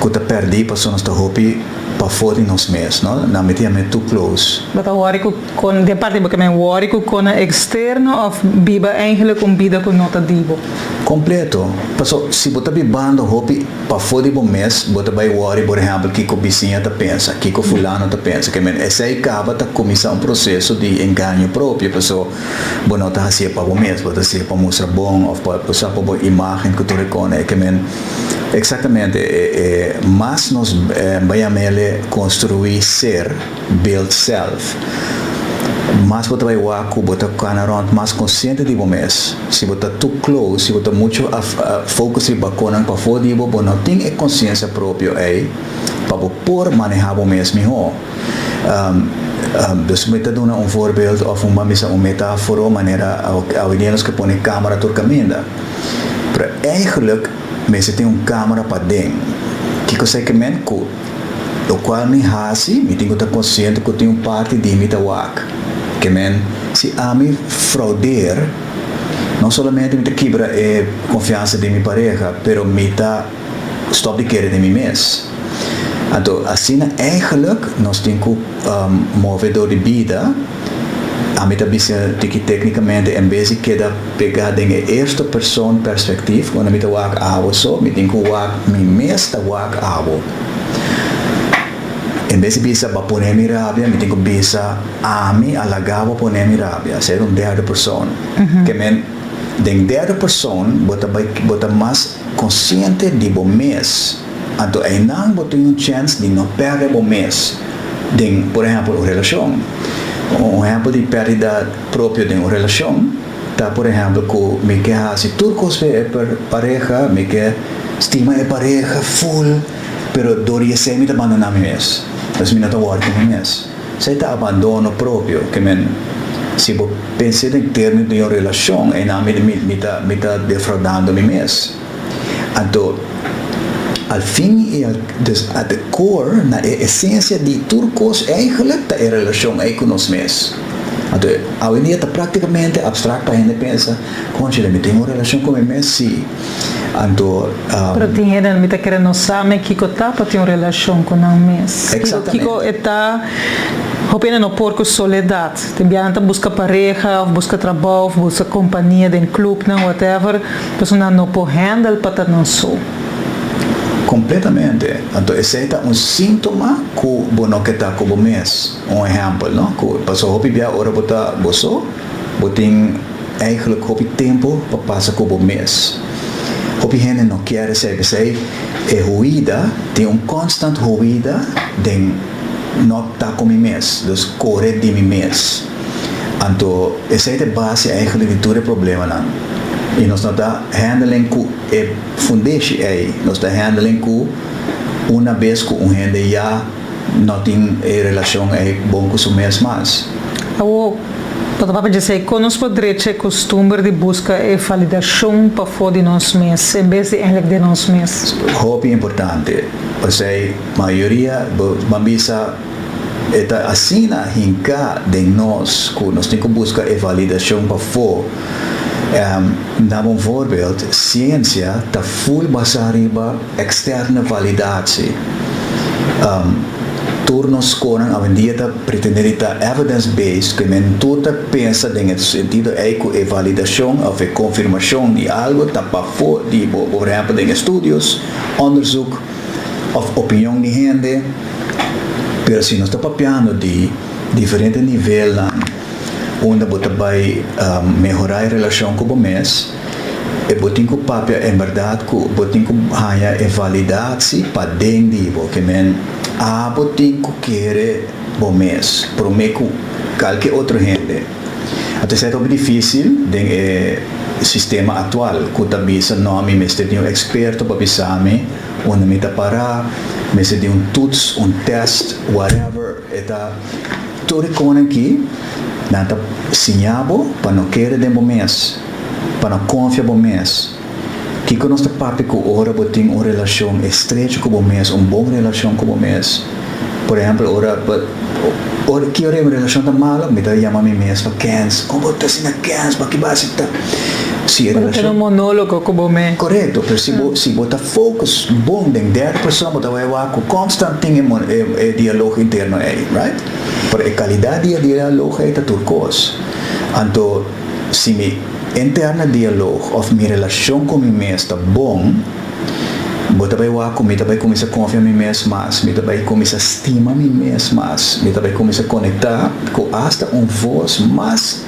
ku ta pèrdí pasobra nos ta hopi pafó di nos mes, no? Nan mi ta yam'é too close. Bo ta wòri ku kon, den parti bo ke men wòri ku konnan eksterno òf biba eigenlik un bida ku no ta di bo? Kompleto. Paso si bo ta bibando hopi pafó di bo mes, bo ta bai wòri por ehèmpel kiko bisiña ta pensa, kiko fulano ta pensa. Ke men esei kaba ta kuminsá un proseso di engaño propio, paso bo no ta hasié pa bo mes, bo ta hasié pa mustra bon òf pa bo sa pa bo imágen ku tur e kone. Ke men eksaktamente e e mas nos bai yam'ele konstruí ser. Build self. Mas bo ta bai wak ku bo ta kana rònt mas konsiente di bo mes. Si bo ta too close, si bo ta muchu focus riba konan pafó di bo, bo no tin e konsiensia propio ei pa bo por manehá bo mes mihó. Dus mi ta duna un voorbeeld òf un ban bisa un metáforo manera awendia nos ke pone kámara tur kaminda. Pero eigenlijk mester tin un kámara paden. Kiko esei ke men? Ku. Lokual mi hasi, mi tin ku ta konsiente ku tin un parti di mi ta wak. Ke men, si ami fraudeer, no solamente mi ta kibra e konfiansa di mi pareha, pero mi ta stòp di kere den mi mes. Anto, asina eigenlijk nos tin ku move dor di bida. Ami ta bisa tiki téknikamente, en bes di keda pegá den e eerste persoon perspektief, unda mi ta wak abo so, mi tin ku wak mi mes ta wak abo. En bes di bisa bo a pone mi rabia, mi tin ku bisa ami a laga bo pone mi rabia, ser un derde persoon. Ke men, den derde persoon bo ta bai bo ta mas konsiente di bo mes, anto einan bo tin un chèns di no pèrdè bo mes den, por ehèmpel, un relashon. Un ehèmpel di pèrdida propio den un relashon ta, por ehèmpel, ku mi ke hasi tur kos pa e pareha, mi ke stima e pareha ful, pero dor di esei mi ta bandoná mi mes. Pues mi no ta wòrdu ku mi mes. Esei ta abandono propio. Ke men, si bo pens'é den término di un relashon, einan mi mi ta mi ta defraudando mi mes. Anto, al fin i al, dus at the core, na e esensia di tur kos eigenlijk ta e relashon ei ku nos mes. Anto, awendia ta práktikamente abstrakt pa hende pensa, Kònchale, mi tin un relashon ku mi mes? Sí. Anto. Pero tin hende mi ta kere no sa me kiko ta pa tin un relashon ku nan mes. Exactamente. Kiko e ta, hopi hende no por ku soledat. Tin bia nan ta buska pareha of buska trabou of buska kompania den klupnan whatever, pasobra nan no por handle pa ta nan so. Kompletamente. Anto esei ta un síntoma ku bo no ke ta ku bo mes. Un ehèmpel, no? Ku pasobra hopi bia ora bo ta bo so, bo tin eigenlijk hopi tempu pa pasa ku bo mes. Hopi hende no kier esei, p'esei e huida tin un constant huida den no ta ku mi mes, dus kore di mi mes. Anto esei ta e base eigenlijk di tur e problemanan. I nos no ta handling ku e fundeshi ei, nos ta handling ku una bes ku un hende ya no tin e relashon ei bon ku su mes mas. Awor, bo ta papia djesei, kon nos por drecha e kustumber di buska e validashon pafó di nos mes en bes di eindelijk den nos mes? Hopi importante. P'esei mayoria bo ban bisa e ta asina hinká den nos ku nos tin ku buska e validashon pafó. Daba un voorbeeld, siensia ta ful basá riba externe validatie. Tur nos skolnan awendia ta pretende di ta evidence based, ke men tur ta pensa den e sentido ei ku e validashon of e konfirmashon di algu ta pafó di bo, por ehèmpel den estudios, onderzoek of opinion di hende. Pero si nos ta papiando di. diferente nivelnan unda bo ta bai mehorá e relashon ku bo mes, e bo tin ku papia en bèrdat ku bo tin ku haña e validatsi paden di bo, ke men abo tin ku kere bo mes promé ku kalke otro hende. Anto esei ta hopi difísil den e sistema aktual ku ta bisa no mi mester di un eksperto pa bisa mi unda mi ta pará, mester di un toets, un tèst, whatever e ta. Tur e konan aki nan ta siña bo pa no kere den bo mes, pa no konfia bo mes. Kiko nos ta papia ku ora bo tin un relashon estrecho ku bo mes, un bon relashon ku bo mes? Por ehèmpel, ora ora ki ora e relashon ta malo, mi ta yama mi mes pa kens. Kon bo ta asina kens? Bo aki basi ta. Si e Bo ta tene relashon. un monólogo ku bo mes. Korekto, pero si bo si bo ta focus bon den derde persoon, bo ta bai wak ku konstant tin e e dialoog interno ei, right? Pero e kalidat di e dialoog ei ta tur kos. Anto si mi interne dialoog of mi relashon ku mi mes ta bon, bo ta bai wak ku mi ta bai kuminsá konfia mi mes mas, mi ta bai kuminsá stima mi mes mas, mi ta bai kuminsá konektá ku asta un vos mas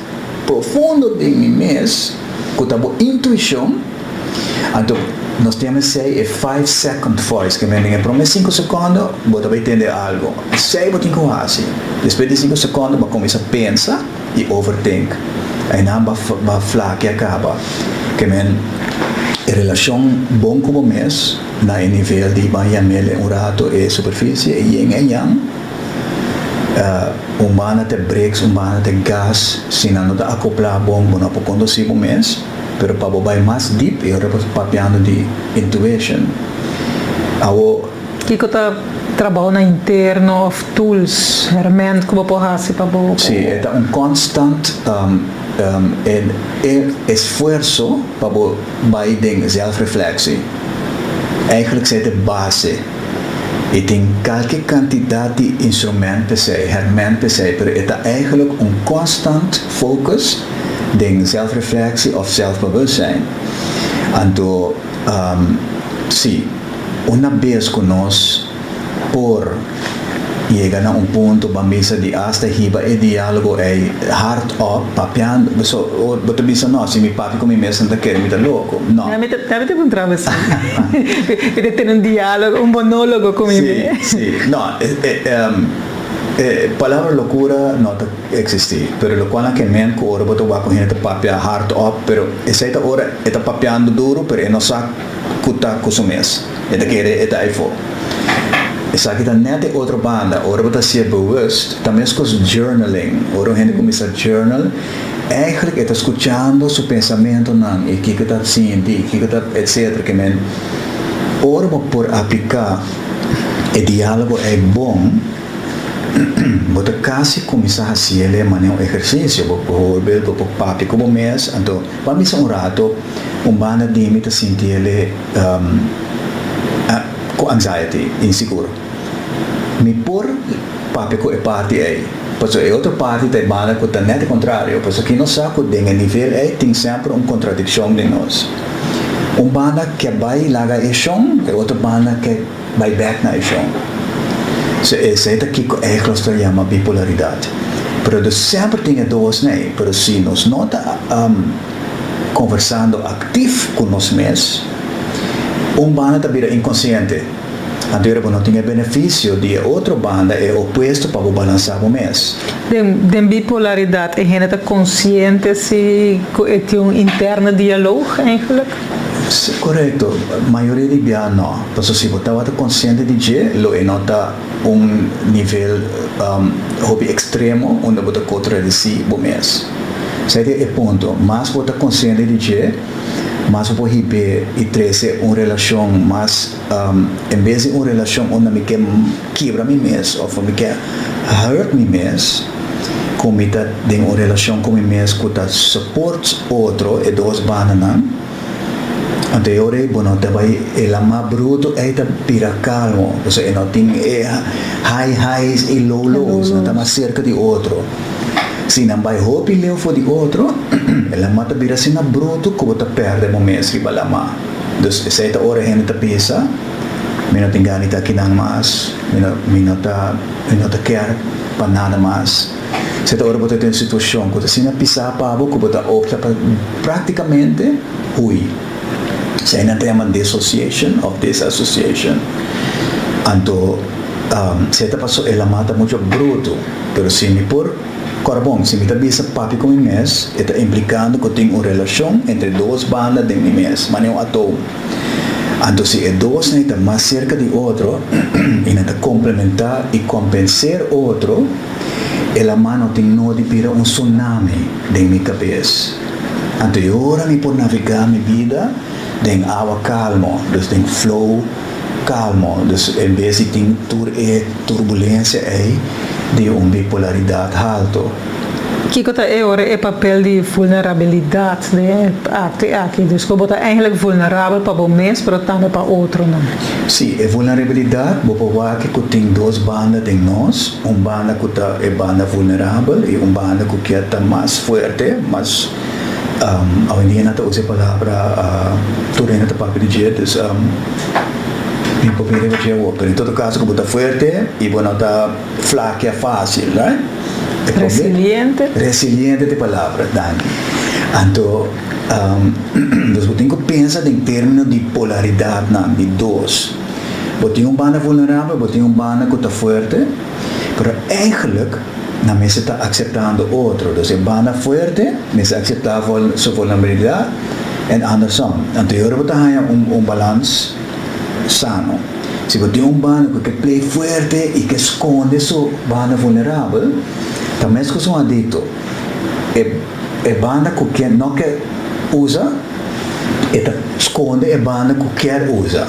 profundo den mi mes ku ta bo intuishon. Anto nos tin esei e five second voice, ke men den e prome sinku sekondo bo ta bai tende algu. Esei bo tin ku hasi. Despues di sinku sekondo bo a kuminsá pensa i overthink. Einan bo a flakia kaba. Ke men e relashon bon ku bo mes na e nivel di ban yam'el un rato e superfisie, e yin en yang. Un banda ta e brakes, un banda ta e gas. Si nan no ta akoplá bon bo no por kondusí bo mes. Pero pa bo bai mas deep e ora bo ta papiando di intuition. Awo. Kiko ta trabounan interno of tools, herment ku bo por hasi pa bo. Si, e ta un constant e esfuerso pa bo bai den zelfreflectie. Eigenlijk esei ta e base. E tin kalke kantidat di instrument p'esei, herment p'esei, pero e ta eigenlijk un constant focus den zelfreflectie of zelfbewustzijn. Anto, si, una bes ku nos por yega na un punto ban bisa di asta hiba e diálogo ei hardop, papiando, so, bo ta bisa no, si mi papia ku mi mes nan ta kere mi ta loko. No. Mi ta puntra bo si mi ta tene un diálogo, un monólogo ku mi mes. Si, si. No, e palabra lokura no ta existi, pero locual nan ke men cu ora bo ta wak un hende ta papia hard op, pero esey ta ora e ta papiando duro pero e no sa cu ta cu su mes, e ta kere e ta eyfo. Esaki ta net e otro banda, ora bo ta hacié bewust, ta mescos journaling, ora un hende cuminsa journal, eigenlijk e ta scuchando su pensamentonan y kico e ta sinti y kico ta etcetera, ke men ora bo por aplica e dialogo ey bon, Bo ta kasi kuminsá hasiel e manera un ehersisio. Bo por bo por papia ku bo mes, anto ban bisa un rato un banda di mi ta sinti el e ku anxiety, insigur. Mi por papia ku e parti ei, pasobra e otro parti ta e banda ku ta nèt e kontrario, pasobra ki nos sa ku den e nivel ei tin semper un kontradikshon den nos. Un banda ke bai laga e shon, e otro banda ke. Bai bek na e shon. So esei ta kiko eigenlijk nos ta yama bipolaridad. Pero dus semper tin e dos nei. Pero si nos no ta conversando actief cu nos mes, un banda ta bira inconciente. Anto ora bo no tin e beneficio di e otro banda, e opuesto pa bo balansa bo mes. Den bipolaridad e hende ta conciente si cu e tin un interne dialoog eigenlijk? Si, korekto. Mayoria di bia no. Pasobra si bo tabata konsiente di dje, lo e no ta un nivel hopi ekstremo unda bo ta kontradesí bo mes. Esei ta e punto. Mas bo ta konsiente di dje, mas bo por hib'é i trese un relashon mas, en bes di un relashon unda mi ke kibra mi mes òf mi ke hurt mi mes, ku mi ta den un relashon ku mi mes ku ta support otro, e dos bandanan, anto e ora ei bo no ta bai e lamá bruto ei ta bira kalmo, pasobra e no tin e high highs i low lows, nan ta mas serka di otro. Si nan bai hopi leu for di otro, e lamá ta bira asina bruto ku bo ta pèrdè bo mes riba lamá. Dus esei ta ora hende ta bisa, Mi no tin gana di ta akinan mas, mi no mi no ta mi no ta kèr. pa nada mas. Esei ta ora bo ta den un situashon ku ta asina pisá pa bo ku bo ta opta pa práktikamente hui. Esei nan ta yama dissociation òf disassociation. Anto esei ta paso e lamá ta mucho brutu, pero si mi por kòrda bon, si mi ta bisa papia ku mi mes, e ta implikando ku tin un relashon entre dos banda den mi mes, manera un atoom. Anto si e dosnan ta mas serka di otro i nan ta komplementá i kompenser otro, e lamá no tin nodi bira un tsunami den mi kabes. Anto e ora mi por navegá mi bida den awa kalmo, dus den flow kalmo, dus en bes di tin tur e turbulensia ei di un bipolaridat halto. Kiko ta e ora e papel di vulnerabilidat den e arte aki? Dus ku bo ta eigenlijk vulnerabel pa bo mes pero tambe pa otronan. Sí, e vulnerabilidat bo por wak ku tin dos banda den nos, un banda ku ta e banda vulnerabel i un banda ku kier ta mas fuerte, mas awendia nan ta usa e palabra tur hende ta papia di dje, dus mi por bini riba dje awor, pero en todo kaso ku bo ta fuerte i bo no ta Flakia fácil, right? E proble- Resiliente. Resiliente ta e palabra, danki. Anto, dus bo tin ku pensa den término di polaridatnan, di dos. Bo tin un banda vulnerabel, bo tin un banda ku ta fuerte, pero eigenlijk nan mester ta akseptando otro. Dus e banda fuerte mester akseptá su vulnerabilidat en andersom. Anto e ora bo ta haña un balans sano. Si bo tin un banda ku ke play fuerte i ke skonde su banda vulnerabel, ta meskos un adikto. E e banda ku ke no ke usa, e ta skonde e banda ku kier usa.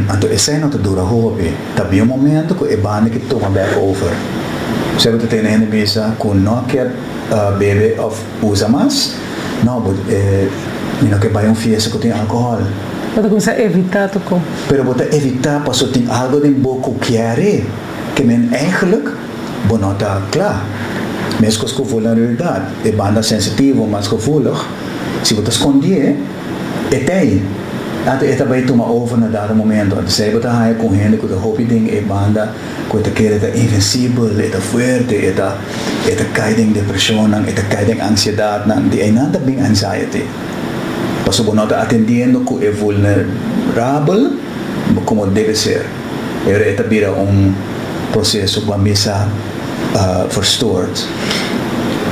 Anto esei no ta dura hopi. Ta bin un momento ku e banda ke tuma bek over. Esei bo ta tende hende bisa ku no ke bebe òf Usa mas? No, bo e mi no ke bai un fiesta ku tin alkohòl. Bo ta kuminsá evitá tokó. Pero bo ta evitá paso tin algo den bo ku kier ke men eigenlijk bo no ta kla. Meskos ku vulnerabilidat, e banda sensitivo mas gevoelig, si bo ta skondié, e t'ei. Anto e ta bai tuma over na dado momento. Anto esei bo ta haña ku hende ku ta hopi den e banda ku e ta kere ta invencibel, e ta fuerte, e ta e ta kai den depresionnan, e ta kai den ansiedadnan, di einan ta bin anxiety. Pasobra bo no ta atendiendo ku e vulnerabel komo debe ser. E ora e ta bira un proseso ku a misa verstoord.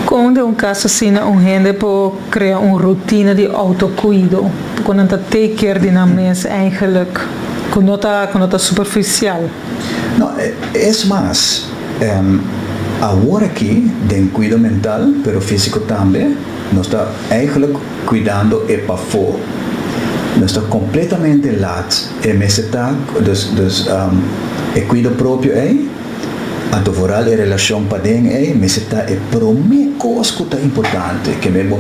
Kon den un kaso asina un hende por krea un rutina di outokuido ku nan ta take care di nan mes eigenlijk, ku no ta ku no ta superficial? No, es mas, awor aki den kuido mental, pero físiko tambe, nos ta eigenlijk kuidando e pafó. Nos ta kompletamente lat e mester ta, dus, dus e kuido propio ei, anto vooral e relashon paden ei, mester ta e promé kos ku ta importante. Ke men bo,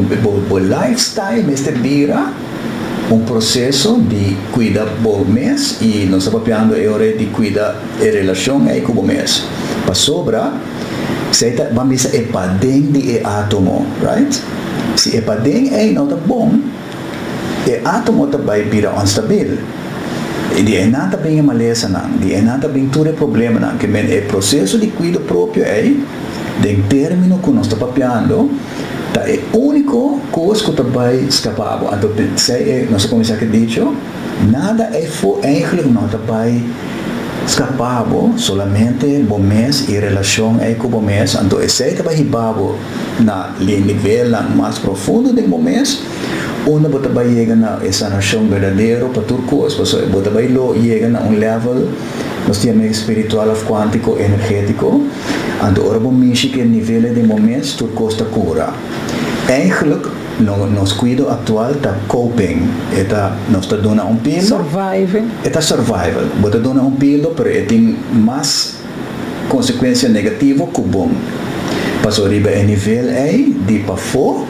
bo lifestyle mester bira. Un proseso di kuida bo mes i nos ta papiando e ora di kuida e relashon ei ku bo mes. Pasobra esei ta ban bisa e paden di e átomo, right? Si e paden ei no ta bon, e átomo ta bai bira onstabil. I di einan ta bin e malesanan, di einan ta bin tur e problemanan. Ke men e proseso di kuido propio ei, den término ku nos ta papiando, Ta e úniko kos ku ta bai skapá bo. Anto p'esei e nos a kuminsá ku e dicho, Nada eifo eigentlik no ta bai skapá bo, solamente bo mes i relashon ei ku bo mes. Anto esei ta bai hiba bo na nivelnan mas profundo den bo mes, unda bo ta bai yega na e sanashon berdadero pa tur kos. Pasobra bo ta bai lo yega na un level, nos ta yama e spiritual òf kuántiko energétiko. Anto ora bo mishi ku e nivel ei den bo mes, tur kos ta kura. Eigenlijk, no, nos kuido aktual ta coping. E ta, nos ta duna un pildo. Surviving. E ta survival. Bo ta duna un pildo, pero e tin mas konsekuensia negativo ku bon. Pasobra riba e nivel ei di pafó,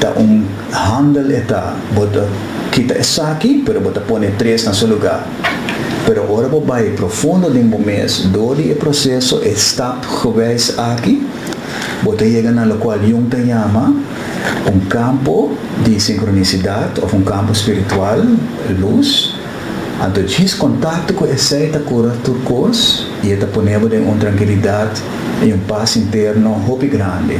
ta un handel e ta. Bo ta kita esaki, pero bo ta pone tres na su lugá. Pero ora bo bai profundo den bo mes dor di e proseso, e stapgewijs aki, bo ta yega na lokual Jung ta yama un kampo di sinkronisidat òf un kampo spiritual, lus. Anto djis kontakto ku esei ta kura tur kos i e ta pone bo den un trankilidat. I un pas interno hopi grandi.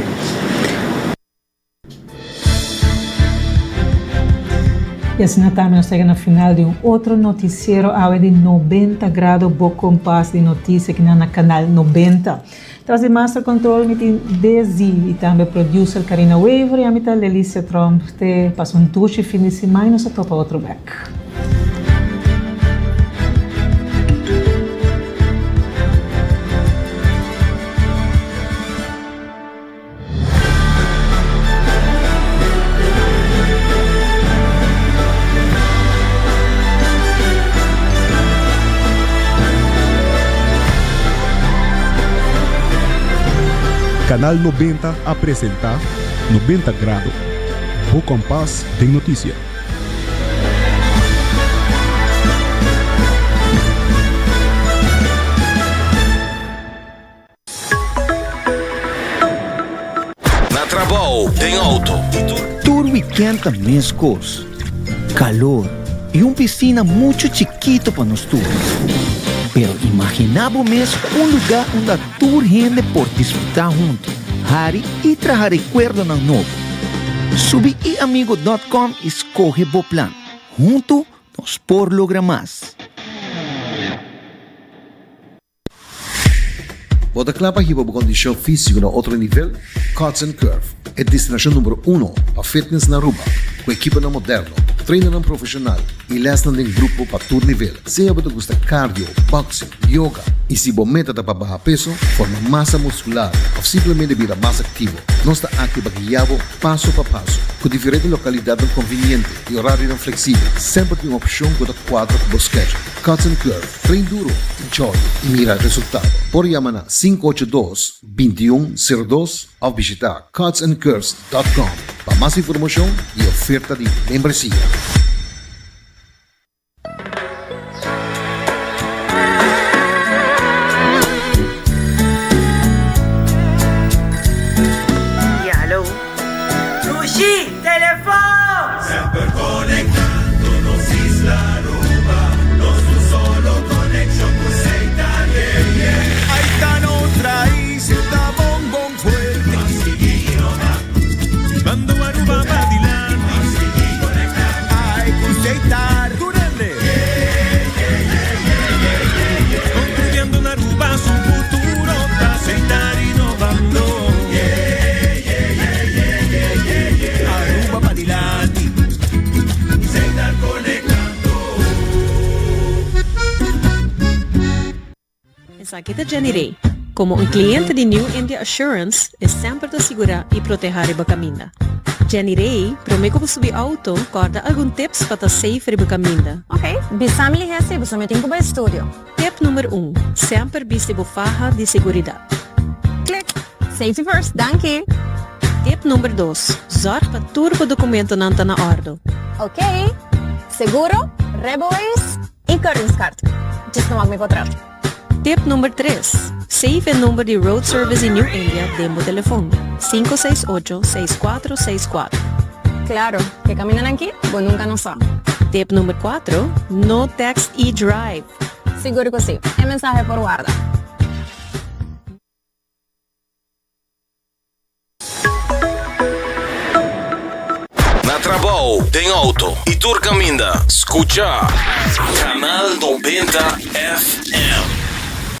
Y asina tambe nos ta yega na final di un otro noticiero awe di 90 grado bo kompas di noticia kinan na Canal 90. Tras di master control mi tin Desi y tambe producer Karina Wever y ami ta Lelicia Tromp. Te pasa un dushi fin di siman y nos ta topa otro bek. Canal 90 a presenta 90 Grado, bo kompas den notisia. Na trabou, den auto. Tur weekend ta mescos. Calor y un piscina mucho chikito pa nos tur. Pero imagina bo mes un lugar unda tur hende por disfruta hunto, hari y traha recuerdonan nobo. Subi iamigo dot com y scoge bo plan. Hunto nos por logra mas. Bo ta kla pa hiba bo kondishon físiko na otro nivel? Cuts and Curve, e destinashon numero uno pa fitness na Aruba, ku ekiponan moderno, trainernan profeshonal i lèsnan den grupo pa tur nivel. Sea bo ta gusta cardio, boxing, yoga i si bo meta ta pa baha peso, forma masa muskular òf simplemente bira mas aktivo, nos ta aki pa guia bo paso pa paso. Ku diferente lokalidatnan konviniente i orarionan fleksibel, semper tin un opshon ku ta kuadra ku bo schedule. Cuts and Curve. Train duro, enjoy y mira resultado. Por yama na 582 21 02 of bishita cutsandcurves.com pa mas informacion y oferta di membresia. Ya, hallo. Dushi, telefon! Semper conectando nos isla Aruba, nos un solo conexion cu Setar, yeah, yeah. Ahí ta nos raices, ta bon bon fuerte. Ban sigui innova. Bando Aruba pa dilanti. Ban sigui conecta. Ay cu Setar. Tur hende. Yeah, yeah, yeah, yeah, yeah, yeah, yeah. Construyendo un Aruba su futuro ta Setar innovando. Yeah, yeah, yeah, yeah, yeah, yeah, yeah. Aruba pa dilanti. Setar conectando. Esaki ta Jenny Rey. Como un cliente di New India Assurance, e semper ta sigura y proteha riba caminda. Jenny Rey, prome cu bo subi auto, corda algun tips pa ta safe riba caminda. Ok, bisa mi lihe si boso mi tin cu bai studio. Tip number un, Semper bisti bo faha di seguridad. Click! Safety first, danki! Tip number dos, Zorg pa tur bo documentonan ta na ordo. Ok, seguro, rijbewijs y keuringskaart. Djis no wak mi potret. Tip number tres, Save e number di Road Service di New India den bo telefon, 568 6464. Claro, ke camindanan aki bo nunca no sa. Tip number cuatro, No text y drive. Sigur cu si, e mensahe por warda. Na trabou, den auto y tur caminda, scucha Canal 90 FM.